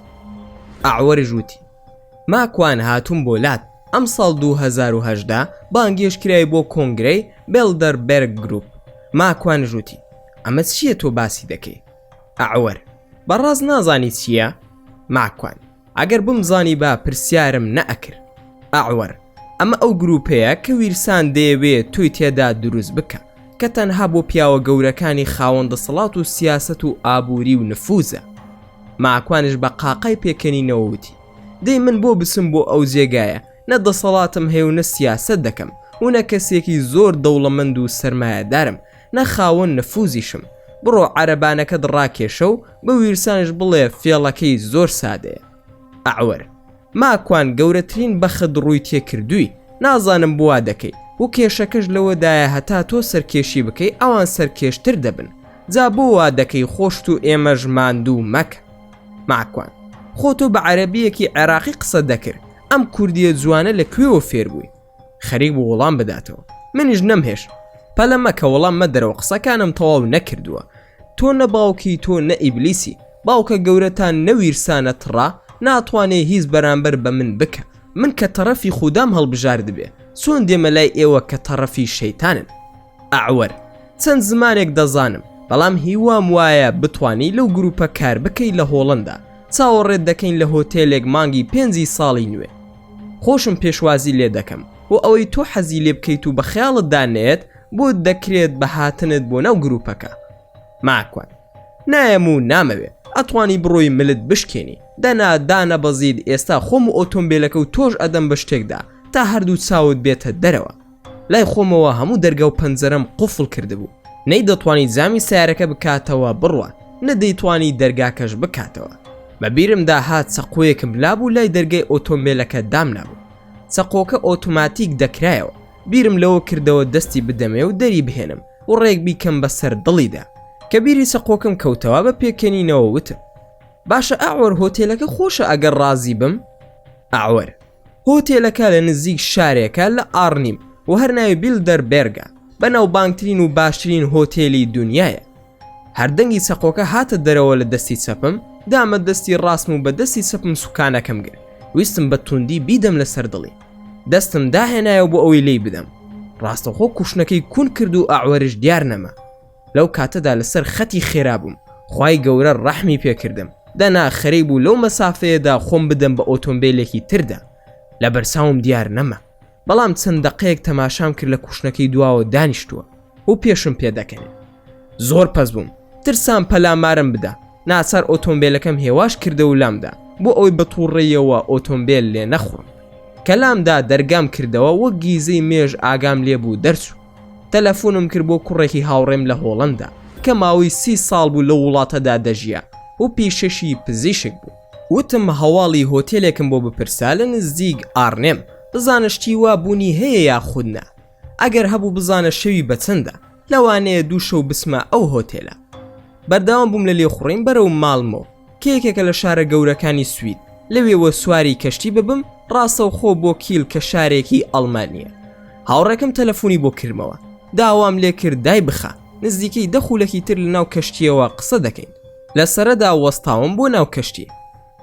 ئەعوەریش وتی. ماکوان هاتووم بۆ لات، ئەمساڵ 2018 بانگێشت کرای بۆ کۆنگرەی بێڵدەربێرگ گروپ. ماکوانیش وتی، ئەمە چییە تۆ باسی دەکەی؟ ئەعوەر، بەڕاست نازانی چییە؟ ماکوان، ئەگەر بمزانیبا پرسیارم نەئەکرد. ئەعوەر، ئەمە ئەو گروپەیە کە ویرسان دەیەوێ تۆی تێدا دروست بکا، کە تەنها بۆ پیاوە گەورەکانی خاوەن دەسەڵات و سیاسەت و ئابووری و نفوزە. ماکوانیش بە قاقای پێکەنینەوە وتی، دەی من بۆ بچم بۆ ئەو جێگایە، نە دەسەڵاتم هەیە و نە سیاسەت دەکەم و نە کەسێکی زۆر دەوڵەمەند و سەرمایەدارم، نە خاوەن نفوزیشم. بڕۆ عەرەبانەکەت ڕاکێشە و بە ویرسانیش بڵێ فێڵەکەی زۆر سادەیە. ئەعوەر. ماکوان گەورەترین بەخت ڕووی تێکردووی، نازانم بۆ وا دەکەی و کێشەکەش لەوەدایە هەتا تۆ سەرکێشی بکەی ئەوان سەرکێشتر دەبن، جا بۆ وا دەکەی خۆشت و ئێمەش ماندوو مەکە. ماکوان. خۆ تۆ بە عەرەبییەکی عێراقی قسەت دەکرد، ئەم کوردییە جوانە لە کوێوە فێر بووی؟ خەریک بوو وەڵام بداتەوە منیش نەمهێشت پەلە مەکە وەڵام مەدەرەوە قسەکانم تەواو نەکردووە تۆ نە باوکی تۆ نە ئیبلیسی باوکە گەورەتان نە ویرسانە تڕا ناتوانێ هیچ بەرامبەر بە من بکە من کە تەڕەفی خودام هەڵبژاردبێ چۆن دێمە لای ئێوە کە تەڕەفی شەیتانن ئەعوەر چەند زمانێک دەزانم بەڵام هیوام وایە بتانی لەو گروپە کار بکەی لە هۆڵندا چاوەڕێت دەکەین لە هۆتێلێک مانگی پێنجی ساڵی نوێ خۆشم پێشوازی لێ دەکەم و ئەوەی تۆ حەزی لێ بکەیت و بە خەیاڵتدا نەیەت بۆت دەکرێت بە هاتنت بۆ ناو گروپەکە. ماکوان. نایەم و نامەوێ، ئەتوانی بڕۆی ملت بشکێنی، دەنا دانەبەزیت ئێستا خۆم و ئۆتۆمبێلەکە و تۆش ئەدەم بە شتێکدا تا هەردوو چاوت بێتە دەرەوە. لای خۆمەوە هەموو دەرگا و پەنجەرەم قوفڵ کردبوو، نەیدەتوانی جامی سەیارەکە بکاتەوە بڕوات، نە دەیتوانی دەرگاکەش بکاتەوە. بە بیرمدا هات چەقۆیەکم لابوو لای دەرگای ئۆتۆمبێلەکە دامنابوو. چەقۆکە ئۆتۆماتیک دەکرایەوە. بیرم لەوە کردەوە دەستی بدەمێ و دەری بهێنم و ڕێک بیکەم بە سەر دڵیدا. کە بیری چەقۆکەم کەوتەوە بە پێکەنینەوە وتم، باشە ئەعوەر هۆتێلەکە خۆشە ئەگەر ڕازی بم؟ ئەعوەر. هۆتێلەکە لە نزیک شارێکە لە ئاڕنیم و هەر ناوی بیلدەربێرگە، بەناوبانگترین و باشترین هۆتێلی دونیایە. هەر دەنگی چەقۆکە هاتە دەرەوە لە دەستی چەپم، دامە دەستی ڕاستم و بە دەستی چەپم سوکانەکەم گرت، ویستم بە توندی بیدەم لەسەر دڵی. دەستم داهێنایەوە بۆ ئەوەی لێی بدەم. ڕاستەوخۆ کوشنەکەی کون کرد و ئەعوەرش دیار نەما. لەو کاتەدا لەسەر خەتی خێرا بووم خوای گەورە ڕەحمی پێکردم دەنا خەریک بوو لەو مەسافەیەدا خۆم بدەم بە ئۆتۆمبیلێکی تردا لە بەرچاوم دیار نەما بەڵام چەند دەقەیەک تەماشام کرد لە کوشنەکەی دواوە دانیشتووە و پێشم پێدەکەنێ زۆر پەس بووم ترسام پەلامارم بدا ناچار ئۆتۆمبیلەکەم هێواش کردە و لامدا بۆ ئەوەی بە تووڕەیەوە ئۆتۆمبیل لێ نەخوڕم کەلامدا دەرگام کردەوە وەک گیزەی مێژ ئاگام لێبوو دەرچوو تەلەفونم کرد بۆ کوڕێکی هاوڕێم لە هۆڵەندا کە ماوەی سی ساڵ بوو لەو وڵاتەدا دەژیا و پیشەشی پزیشک بوو. وتم هەواڵی هۆتێلێکم بۆ بپرسە لە نزیک ئارنێم بزانە شتی وا بوونی هەیە یاخود نا، ئەگەر هەبوو بزانە شەوی بە چەندە، لەوانەیە دوو شەو بچمە ئەو هۆتێلە. بەردەوام بووم لە لێخوڕین بەرەو مالمۆ کە یەکێکە لە شارە گەورەکانی سوید، لەوێوە سواری کەشتی ببم ڕاستەوخۆ بۆ کیل کە شارێکی ئەڵمانییە. هاوڕێکەم تەلەفونی بۆ کردمەوە داوام لێ کرد دای بخا، نزیکەی دە خولەکی تر لەناو کەشتییەوە قسە دەکەین. لە سەرەدا وەستاوم بۆ ناو کەشتی.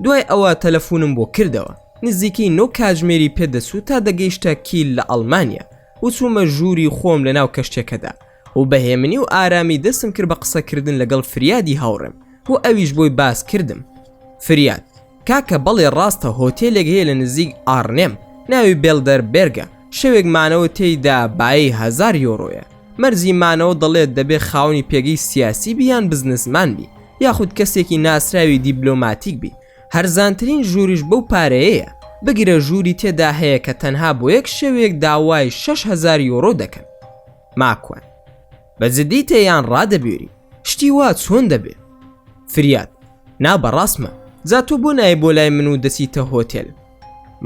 دوای ئەوە تەلەفونم بۆ کردەوە. نزیکەی نۆ کاتژمێری پێ دەچوو تا دەگەیشتە کیل لە ئەڵمانیا و چوومە ژووری خۆم لەناو کەشتیەکەدا. و بە هێمنی و ئارامی دەستم کرد بە قسەکردن لەگەڵ فریادی هاوڕێم و ئەویش بۆی باس کردم. فریاد، کاکە بەڵێ ڕاستە هۆتێلێک هەیە لە نزیک ئاڕنێم ناوی بێڵدەربێرگە شەوێک مانەوە تێیدا بایی هەزار یۆرۆیە. مەرجی مانەوە دەڵێت دەبێ خاوەنی پێگەی سیاسی بی یان بزنسمان بی یاخود کەسێکی ناسراوی دیبلۆماتیک بی هەرزانترین ژووریش بەو پارەیەیە، بگرە ژووری تێدا هەیە کە تەنها بۆ یەک شەوێک داوای 6000 یۆرۆ دەکەن. ماکوان، بە جدیتە یان ڕادەبوێری؟ شتی وا چۆن دەبێ؟ فریاد، نا بەڕاستمە، جا تۆ بۆ نایەی بۆ لای من و دەچیتە هۆتێل؟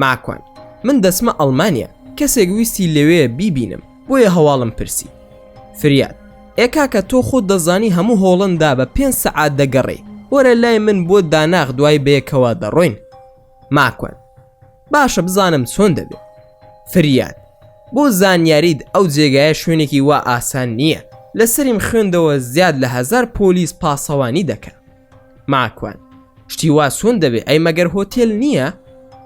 ماکوان، من دەچمە ئەڵمانیا، کەسێک ویستی لەوێ بیبینم، بۆیە هەواڵم پرسی. فریاد، ئێ کاکە تۆ خۆت دەزانی هەموو هۆڵندا بە پێنج سەعات دەگەڕێی، وەرە لای من بۆ داناخ دوای بەیەکەوە دەڕۆین. ماکوان، باشە بزانم چۆن دەبێ. فریاد، بۆ زانیاریت ئەو جێگایە شوێنێکی وا ئاسان نییە، لەسەریم خوێندەوە زیاد لە هەزار پۆلیس پاسەوانی دەکەن. ماکوان، شتی وا چۆن دەبێ ئەی مەگەر هۆتێل نییە؟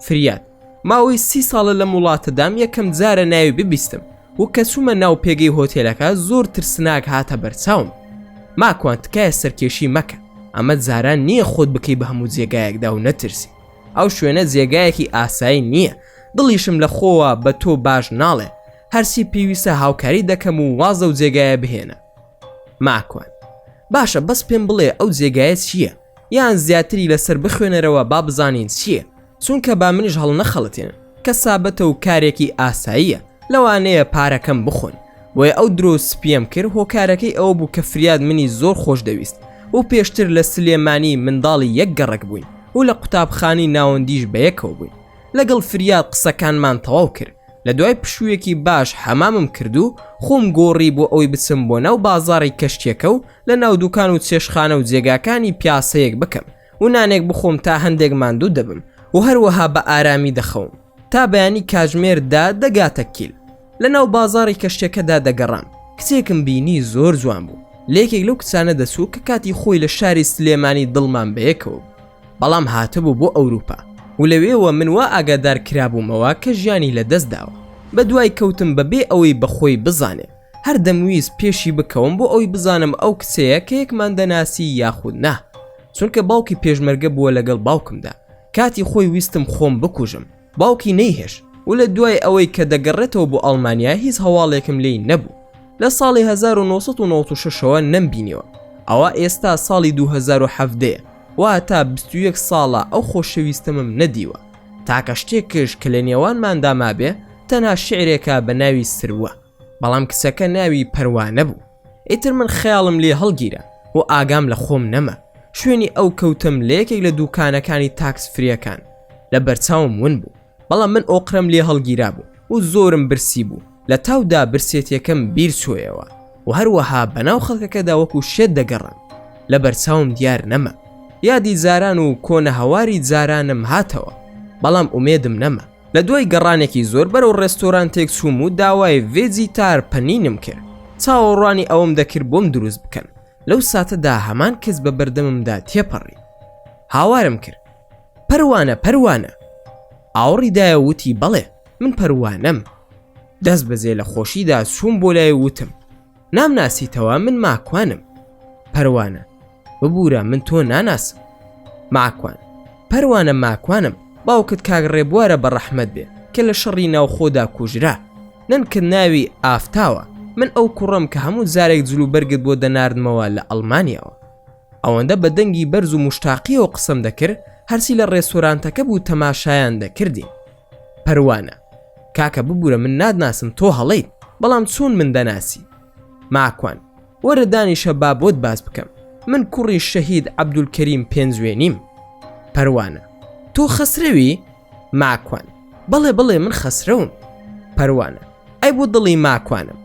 فریاد، ماوەی سی ساڵە لەم وڵاتەدام یەکەم جارە ناوی ببیستم و کە چوومە ناو پێگەی هۆتێلەکە زۆر ترسناک هاتە بەرچاوم. ماکوان تکایە سەرکێشی مەکە ئەمە جاران نییە خۆت بکەی بە هەموو جێگایەکدا و نەترسی ئەو شوێنە جێگایەکی ئاسایی نییە دڵیشم لە خۆوە بە تۆ باش ناڵێ هەرچی پێویستە هاوکاری دەکەم و واز لەو جێگایە بهێنە. ماکوان، باشە بەس پێم بڵێ ئەو جێگایە چییە؟ یان زیاتری لەسەر بخوێنەرەوە با بزانین چییە؟ چونکە با منیش هەڵنەخەڵەتێنن کە سابەتە و کارێکی ئاساییە لەوانەیە پارەکەم بخۆن بۆیە ئەو درۆ سپیەم کرد هۆکارەکەی ئەوە بوو کە فریاد منی زۆر خۆش دەویست و پێشتر لە سلێمانی منداڵی یەک گەڕەک بووین و لە قوتابخانەی ناوەندیش بەیەکەوە بووین لەگەڵ فریاد قسەکانمان تەواو کرد لە دوای پشوویەکی باش حەمامم کرد و خۆم گۆڕی بۆ ئەوەی بچم بۆ ناو بازاڕی کەشتیەکە و لە ناو دوکان و چێشخانە و جێگاکانی پیاسەیەک بکەم و نانێک بخۆم تا هەندێک ماندوو دەبم و هەروەها بە ئارامی دەخەوم تا بەیانی کاژمێر دا دەگاتە کیل لە ناو بازاڕی کەشتیەکەدا دەگەڕام کچێکم بینی زۆر جوان بوو لە یەکێک لەو کچانە دەچوو کە کاتی خۆی لە شاری سلێمانی دڵمان بەیەکەوە بوو بەڵام هاتبوو بۆ ئەوروپا و لەوێوە من وا ئاگادار کرابوومەوە کە ژیانی لە دەست داوە. بە دوای کەوتم بە بێ ئەوەی بە خۆی بزانێ. هەر دەمویست پێشی بکەوم بۆ ئەوی بزانم ئەو کچەیە کە یەکمان دەناسی یاخود نا. چونکە باوکی پێشمەرگە بووە لەگەڵ باوکمدا. کاتی خۆی ویستم خۆم بکوژم. باوکی نەیهێشت و لە دوای ئەوەی کە دەگەڕێتەوە بۆ ئەڵمانیا هیچ هەواڵێکم لێی نەبوو. لە ساڵی 1996 ەوە نەمبینیوە. ئەوە ئێستا ساڵی 2017 یە. واتە 21 ساڵە ئەو خۆشەویستەمم نەدیوە. تاکە شتێکش کە لە نێوانماندا مابێ تەنها شیعرێکە بە ناوی سروە. بەڵام کچەکە ناوی پەروانە بوو. ئیتر من خەیاڵم لێ هەڵگیرا و ئاگام لە خۆم نەما. شوێنی ئەو کەوتم لە یەکێک لە دووکانەکانی تاکس فریەکان. لە بەرچاوم ون بوو. بەڵام من ئۆقرەم لێ هەڵگیرابوو و زۆرم برسی بوو. لە تاودا برسێتیەکەم بیر چۆیەوە و هەروەها بەناو خەڵکەکەدا وەکو شێت دەگەڕام. لە بەرچاوم دیار نەما. یادی جاران و کۆنە هەواری جارانم هاتەوە. بەڵام ئومێدم نەما. لە دوای گەڕانێکی زۆر بەرەو ڕێستۆرانتێک چووم و داوای ڤێجیتار پەنینم کرد. چاوەڕوانی ئەوەم دەکرد بۆم دروست بکەن. لەو ساتەدا هەمان کەس بە بەردەممدا تێپەڕی. هاوارم کرد. پەروانە پەروانە! ئاوڕی دایە و وتی بەڵێ من پەروانەم. دەست بەجێ لە خۆشیدا چووم بۆ لای و وتم نامناسیتەوە من ماکوانم. پەروانە ببورە من تۆ ناناسم. ماکوان پەروانە ماکوانم باوکت کاک ڕێبوارە بە ڕەحمەت بێ کە لە شەڕی ناوخۆدا کوژرا. نەنکت ناوی ئافتاوە من ئەو کوڕەم کە هەموو جارێک جلوبەرگت بۆ دەناردمەوە لە ئەڵمانیاوە. ئەوەندە بە دەنگی بەرز و موشتاقیەوە قسەم دەکرد هەرچی لە ڕێستۆرانتەکە بوو تەماشایان دەکردین. پەروانە، کاکە ببورە من ناتناسم تۆ هەڵەیت بەڵام چۆن من دەناسی؟ ماکوان، وەرە دانیشە با بۆت باس بکەم من کوڕی شەهید عەبدولکەریم پێنجوێنیم. پەروانە، تۆ خەسرەوی؟ ماکوان، بەڵێ بەڵێ من خەسرەوم. پەروانە، ئەی بۆ دڵی ماکوانم.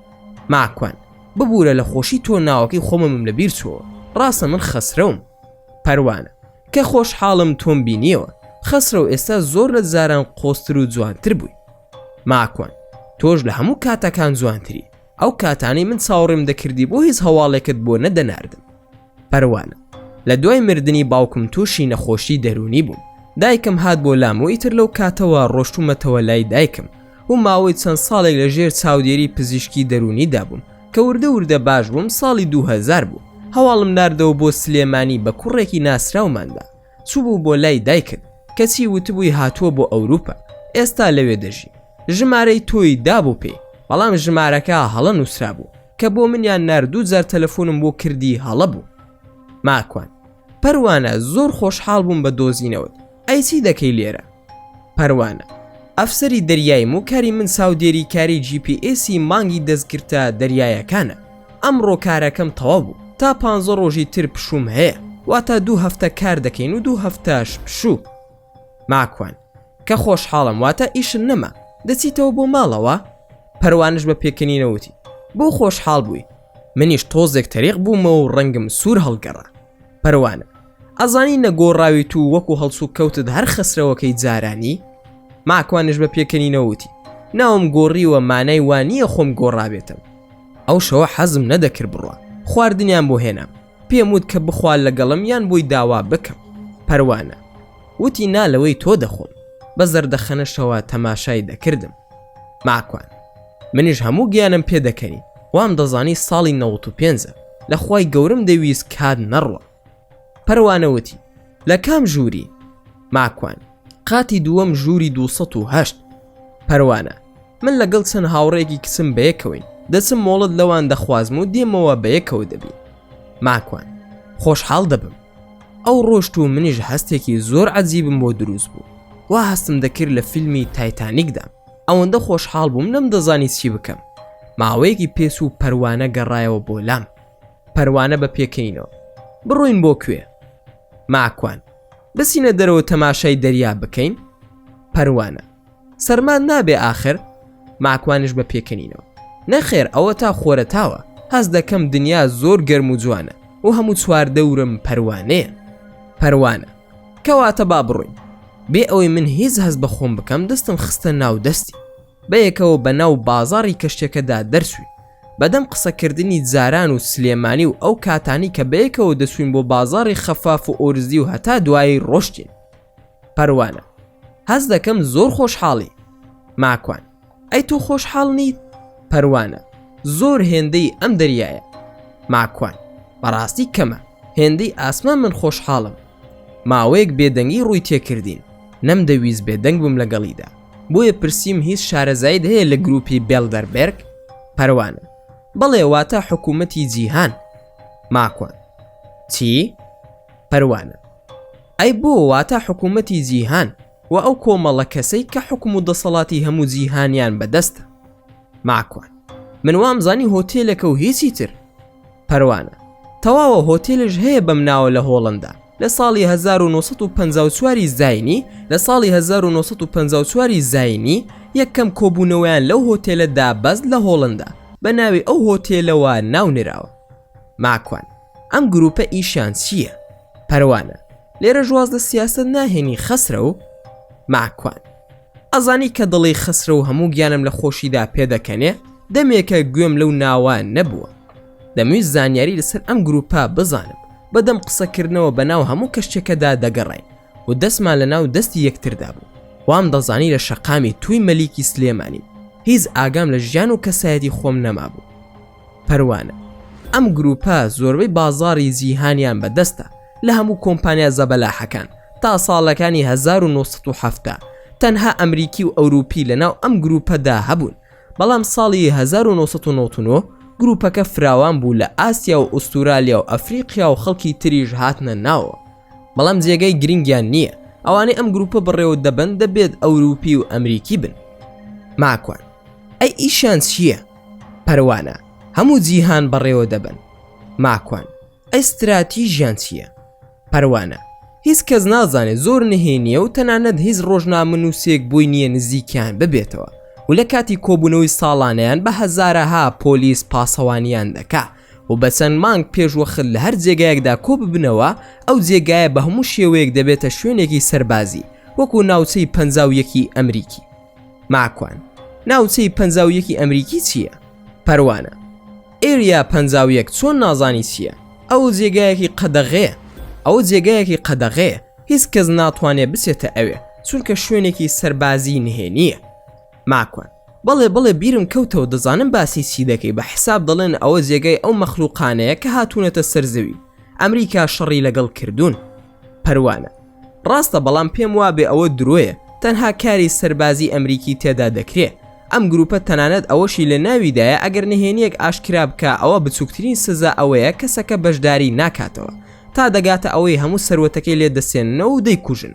ماکوان، ببورە لە خۆشی تۆ ناوەکەی خۆممم لە بیر چۆوە ڕاستە من خەسرەوم. پەروانە، کە خۆشحاڵم تۆم بینیەوە خەسرەو ئێستا زۆر لە جاران قۆزتر و جوانتر بووی. ماکوان، تۆش لە هەموو کاتەکان جوانتری ئەو کاتانەی من چاوەڕێم دەکردی بۆ هیچ هەواڵێکت بۆ نەدەناردم. پەروانە، لە دوای مردنی باوکم تووشی نەخۆشی دەروونی بووم دایکم هات بۆ لام و ئیتر لەو کاتەوە ڕۆشتوومەتەوە لای دایکم و ماوەی چەند ساڵێک لە ژێر چاودێری پزیشکی دەروونیدا بووم کە وردە وردە باش بووم ساڵی 2000 بوو هەواڵم ناردەوە بۆ سلێمانی بە کوڕێکی ناسراوماندا چووبوو بۆ لای دایکت کەچی وتبووی هاتووە بۆ ئەوروپا ئێستا لەوێ دەژی ژمارەی تۆی دابوو پێی بەڵام ژمارەکە هەڵە نووسرابوو. کە بۆ منیان نارد دووجار تەلەفۆنم بۆ کردی هەڵە بوو. ماکوان، پەروانە زۆر خۆشحاڵ بووم بە دۆزینەوەت، ئەی چی دەکەی لێرە؟ پەروانە، ئەفسەری دەریاییم و کاری من چاودێری کاری جی پی ئێسی مانگی دەستگرتە دەریایەکانە، ئەمڕۆ کارەکەم تەواو بوو، تا پانزە ڕۆژی تر پشووم هەیە، واتە دوو هەفتە کار دەکەین و دوو هەفتەش پشوو. ماکوان، کە خۆشحاڵم واتە ئیشت نەما، دەچیتەوە بۆ ماڵەوە؟ پەروانەش بە پێکەنینەوە وتی، بۆ خۆشحاڵ بووی؟ منیش تۆزێک تەریق بوومەوە و ڕەنگم سوور هەڵگەڕا. پەروانە، ئەزانی نەگۆڕاویت و وەکو هەڵسوکەوتت هەر خەسرەوەکەی جارانی؟ ماکوانیش بە پێکەنینەوە وتی، ناوم گۆڕیوە مانای وا نییە خۆم گۆڕابێتم. ئەو شەوە حەزم نەدەکرد بڕوا، خواردنیان بۆ هێنام، پێم وت کە بخوا لەگەڵم یان بۆی داوا بکەم. پەروانە، وتی نا لەوەی تۆ دەخۆم. بە زەردەخەنەشەوە تەماشای دەکردم. ماکوان، منیش هەموو گیانم پێ دەکەنی، وام دەزانی ساڵی نەوەت و پێنجە، لە خوای گەورم دەویست کات نەڕوا. پەروانە وتی، لە کام ژووری؟ ماکوان، قاتی دووەم ژووری 208. پەروانە، من لەگەڵ چەند هاوڕێیەکی کچم بەیەکەوەین، دەچم مۆڵەت لەوان دەخوازم و دێمەوە بەیەکەوە دەبین. ماکوان، خۆشحاڵ دەبم. ئەو ڕۆشت و منیش هەستێکی زۆر عەجیبم بۆ دروست بوو، وا هەستم دەکرد لە فیلمی تایتانیکدام، ئەوەندە خۆشحاڵ بووم نەمدەزانی چی بکەم. ماوەیەکی پێچوو پەروانە گەڕایەوە بۆ لام. پەروانە بە پێکەینەوە، بڕۆین بۆ کوێ؟ ماکوان، بچینە دەرەوە تەماشای دەریا بکەین؟ پەروانە، سەرمات نابێ ئاخر؟ ماکوانیش بە پێکەنینەوە، نەخێر ئەوە تا خۆرەتاوە، هەست دەکەم دنیا زۆر گەرم و جوانە و هەموو چواردەورم پەروانەیە. پەروانە، کەواتە با بڕۆین. بێ ئەوەی من هیچ هەست بە خۆم بکەم دەستم خستە ناو دەستی. بەیەکەوە بە ناو بازاڕی کەشتیەکەدا دەرچووین. بەدەم قسەکردنی جاران و سلێمانی و ئەو کاتانەی کە بەیەکەوە دەچووین بۆ بازاڕی خەفاف و ئۆرزی و هەتا دوایی ڕۆشتین. پەروانە، هەست دەکەم زۆر خۆشحاڵی. ماکوان، ئەی تۆ خۆشحاڵ نیت؟ پەروانە، زۆر هێندەی ئەم دەریایە. ماکوان، بەڕاستی کەمە، هێندەی ئاسمان من خۆشحاڵم. ماوەیەک بێدەنگی ڕووی تێکردین، نەمدەویست بێدەنگ بم لەگەڵیدا، بۆیە پرسیم هیچ شارەزاییت هەیە لە گروپی بێڵدەربێرگ؟ پەروانە، بەڵێ واتە حکوومەتی جیهان. ماکوان، چی؟ پەروانە، ئەی بۆ واتە حکوومەتی جیهان و ئەو کۆمەڵە کەسەی کە حوکم و دەسەڵاتی هەموو جیهانیان بەدەستە. ماکوان، من وامزانی هۆتێلێکە و هیچی تر. پەروانە، تەواوە هۆتێلش هەیە بەم ناوە لە هۆڵەندا لە ساڵی 1954 ی زاینی لە ساڵی 1954 ی زاینی یەکەم کۆبوونەوەیان لەو هۆتێلەدا بەست لە هۆڵەندا بە ناوی ئەو هۆتێلەوە ناو نراوە. ماکوان، ئەم گروپە ئیشیان چییە؟ پەروانە، لێرەش واز لە سیاسەت ناهێنی خەسرەو؟ ماکوان، ئەزانی کە دڵی خەسرەو هەموو گیانم لە خۆشیدا پێدەکەنێ، دەمێکە گوێم لەو ناوە نەبووە. دەمویست زانیاری لەسەر ئەم گروپە بزانم، بەدەم قسەکردنەوە بەناو هەموو کەشتیەکەدا دەگەڕاین و دەستمان لەناو دەستی یەکتردا بوو. وام دەزانی لە شەقامی تووی مەلیکی سلێمانیم، هیچ ئاگام لە ژیان و کەسایەتی خۆم نەمابوو. پەروانە، ئەم گروپە زۆربەی بازاڕی جیهانیان بەدەستە لە هەموو کۆمپانیا زەبەلاحەکان تا ساڵەکانی 1970 تەنها ئەمریکی و ئەوروپی لەناو ئەم گروپەدا هەبوون بەڵام ساڵی 1999 گروپەکە فراوان بوو لە ئاسیا و ئوسترالیا و ئەفریقیا و خەڵکی تریش هاتنە ناوەوە بەڵام جێگای گرنگیان نییە ئەوانەی ئەم گروپە بەڕێوە دەبەن دەبێت ئەوروپی و ئەمریکی بن ماکوان ئەی ئیشیان چییە؟ پەروانە، هەموو جیهان بەڕێوە دەبەن. ماکوان، ئەی ستراتیژیان چییە؟ پەروانە، هیچ کەس نازانێت زۆر نهێنییە و تەنانەت هیچ ڕۆژنامەنووسێک بۆی نییە نزیکیان ببێتەوە و لە کاتی کۆبوونەوەی ساڵانەیان بە هەزارەها پۆلیس پاسەوانیان دەکا و بە چەند مانگ پێش وەخت لە هەر جێگایەکدا کۆ ببنەوە ئەو جێگایە بە هەموو شێوەیەک دەبێتە شوێنێکی سەربازی وەکو ناوچەی 51 ی ئەمریکی. ماکوان، ناوچەی 51 ی ئەمریکی چییە؟ پەروانە، Area 51 چۆن نازانی چییە؟ ئەوە جێگایەکی قەدەغەیە. ئەوە جێگایەکی قەدەغەیە، هیچ کەس ناتوانێ بچێتە ئەوێ، چونکە شوێنێکی سەربازیی نهێنییە. ماکوان، بەڵێ بەڵێ بیرم کەوتەوە دەزانم باسی چی دەکەی بە حساب دەڵێن ئەوە جێگای ئەو مەخلوقانەیە کە هاتوونەتە سەر زەوی ئەمریکا شەڕی لەگەڵ کردوون. پەروانە، ڕاستە بەڵام پێم وابێ ئەوە درۆیە تەنها کاری سەربازی ئەمریکی تێدا دەکرێ. ئەم گروپە تەنانەت ئەوەشی لە ناویدایە ئەگەر نهێنیەک ئاشکرا بکا ئەوە بچوکترین سزا ئەوەیە کەسەکە بەشداری ناکاتەوە تا دەگاتە ئەوەی هەموو سەروەتەکەی لێ دەسێننەوە و دەیکوژن.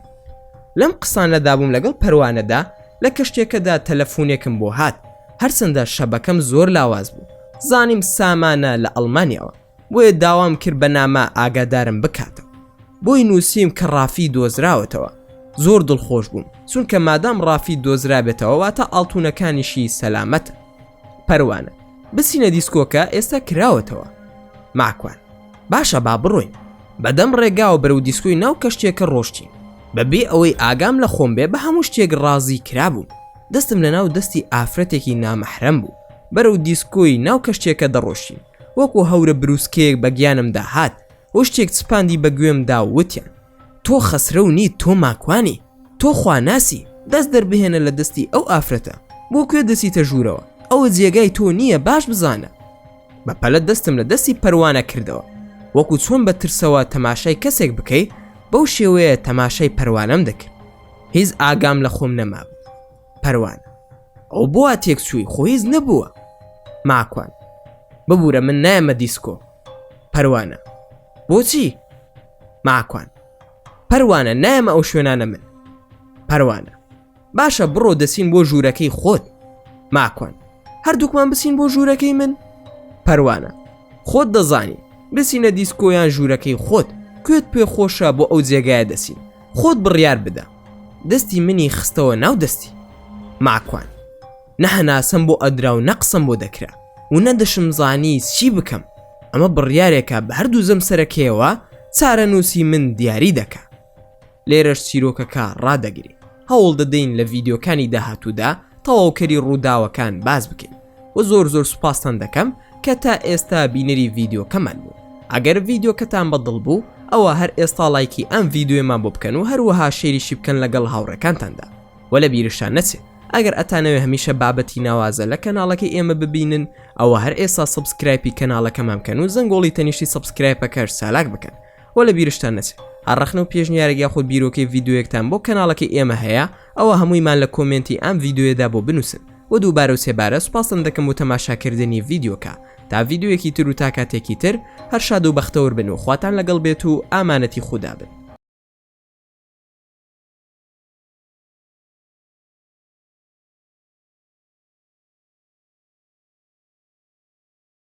لەم قسانەدا بووم لەگەڵ پەروانەدا لە کەشتیەکەدا تەلەفونێکم بۆ هات هەرچەندە شەبەکەم زۆر لاواز بوو زانیم سامانە لە ئەڵمانیاوە بۆیە داوام کرد بە نامە ئاگادارم بکاتەوە بۆی نووسیم کە ڕافی دۆزراوەتەوە زۆر دڵخۆش بووم چونکە مادام ڕافی دۆزرابێتەوە واتە ئاڵتونەکانیشی سەلامەتە پەروانە بچینە دیسکۆکە ئێستا کراوەتەوە ماکوان باشە با بڕۆین بەدەم ڕێگاوە بەرەو دیسکۆی ناو کەشتیەکە ڕۆشتین بەبێ ئەوەی ئاگام لە خۆم بێ بە هەموو شتێک ڕازی کرابووم دەستم لە ناو دەستی ئافرەتێکی نامەحرەم بوو بەرەو دیسکۆی ناو کەشتیەکە دەڕۆشتین وەکو هەورە بروسکەیەک بە گیانمدا هات و شتێک چپاندی بە گوێمدا و وتیان تۆ خەسرەو نیت تۆ ماکوانی تۆ خواناسی دەست دەربهێنە لە دەستی ئەو ئافرەتە بۆ کوێ دەچیتە ژوورەوە ئەوە جێگای تۆ نییە باش بزانە بە پەلە دەستم لە دەستی پەروانە کردەوە وەکو چۆن بە ترسەوە تەماشای کەسێک بکەی بەو شێوەیە تەماشای پەروانەم دەکرد هیچ ئاگام لە خۆم نەمابوو پەروانە ئەو بۆ تێک چووی خۆ هیچ نەبووە ماکوان ببوورە من نایەمە دیسکۆ پەروانە بۆچی ماکوان پەروانە نایەمە ئەو شوێنانە من پەروانە باشە بڕۆ دەچین بۆ ژوورەکەی خۆت ماکوان هەردووکمان بچین بۆ ژوورەکەی من پەروانە خۆت دەزانی بچینە دیسکۆیان ژوورەکەی خۆت کوێت پێ خۆشە بۆ ئەو جێگایە دەچین خۆت بڕیار بدە دەستی منی خستەوە ناو دەستی ماکوان نە هەناسەم بۆ ئەدرا و نە قسەم بۆ دەکرا و نە دەشمزانی چی بکەم ئەمە بڕیارێکە بە هەردوو جەمسەرەکەیەوە چارەنووسی من دیاری دەکا لێرەش چیرۆکەکە ڕادەگرین هەوڵ دەدەین لە ڤیدیۆکانی داهاتوودا تەواوکەری ڕووداوەکان باس بکەین و زۆر زۆر سوپاستان دەکەم کە تا ئێستا بینەری ڤیدیۆکەمان بوون ئەگەر ڤیدیۆکەتان بەدڵ بوو ئەوە هەر ئێستا ڵایکی ئەم ڤیدیۆیەمان بۆ بکەن و هەروەها شێریشی بکەن لەگەڵ هاوڕێکانتاندا وە لە بیرشتان نەچێت ئەگەر ئەتانەوێ هەمیشە بابەتی ناوازە لە کەناڵەکەی ئێمە ببینن ئەوە هەر ئێستا subscribe ی کەناڵەکەمان بکەن و زەنگۆڵی تەنیشتی subscribe ەکەش چالاک بکەن وە لە بیرشتان نەچێت هەر ڕەخنە و پێشنیارێک یاخود بیرۆکەی ڤیدیۆیەکتان بۆ کەناڵەکەی ئێمە هەیە ئەوە هەموویمان لە comment ی ئەم ڤیدیۆیەدا بۆ بنووسن وە دووبارە و سێبارە سوپاستان دەکەم بۆ تەماشاکردنی ڤیدیۆکە تا ڤیدیۆیەکی تر و تا کاتێکی تر هەر شاد و بەختەوەر بن و خواتان لەگەڵ بێت و ئامانەتی خودا بن.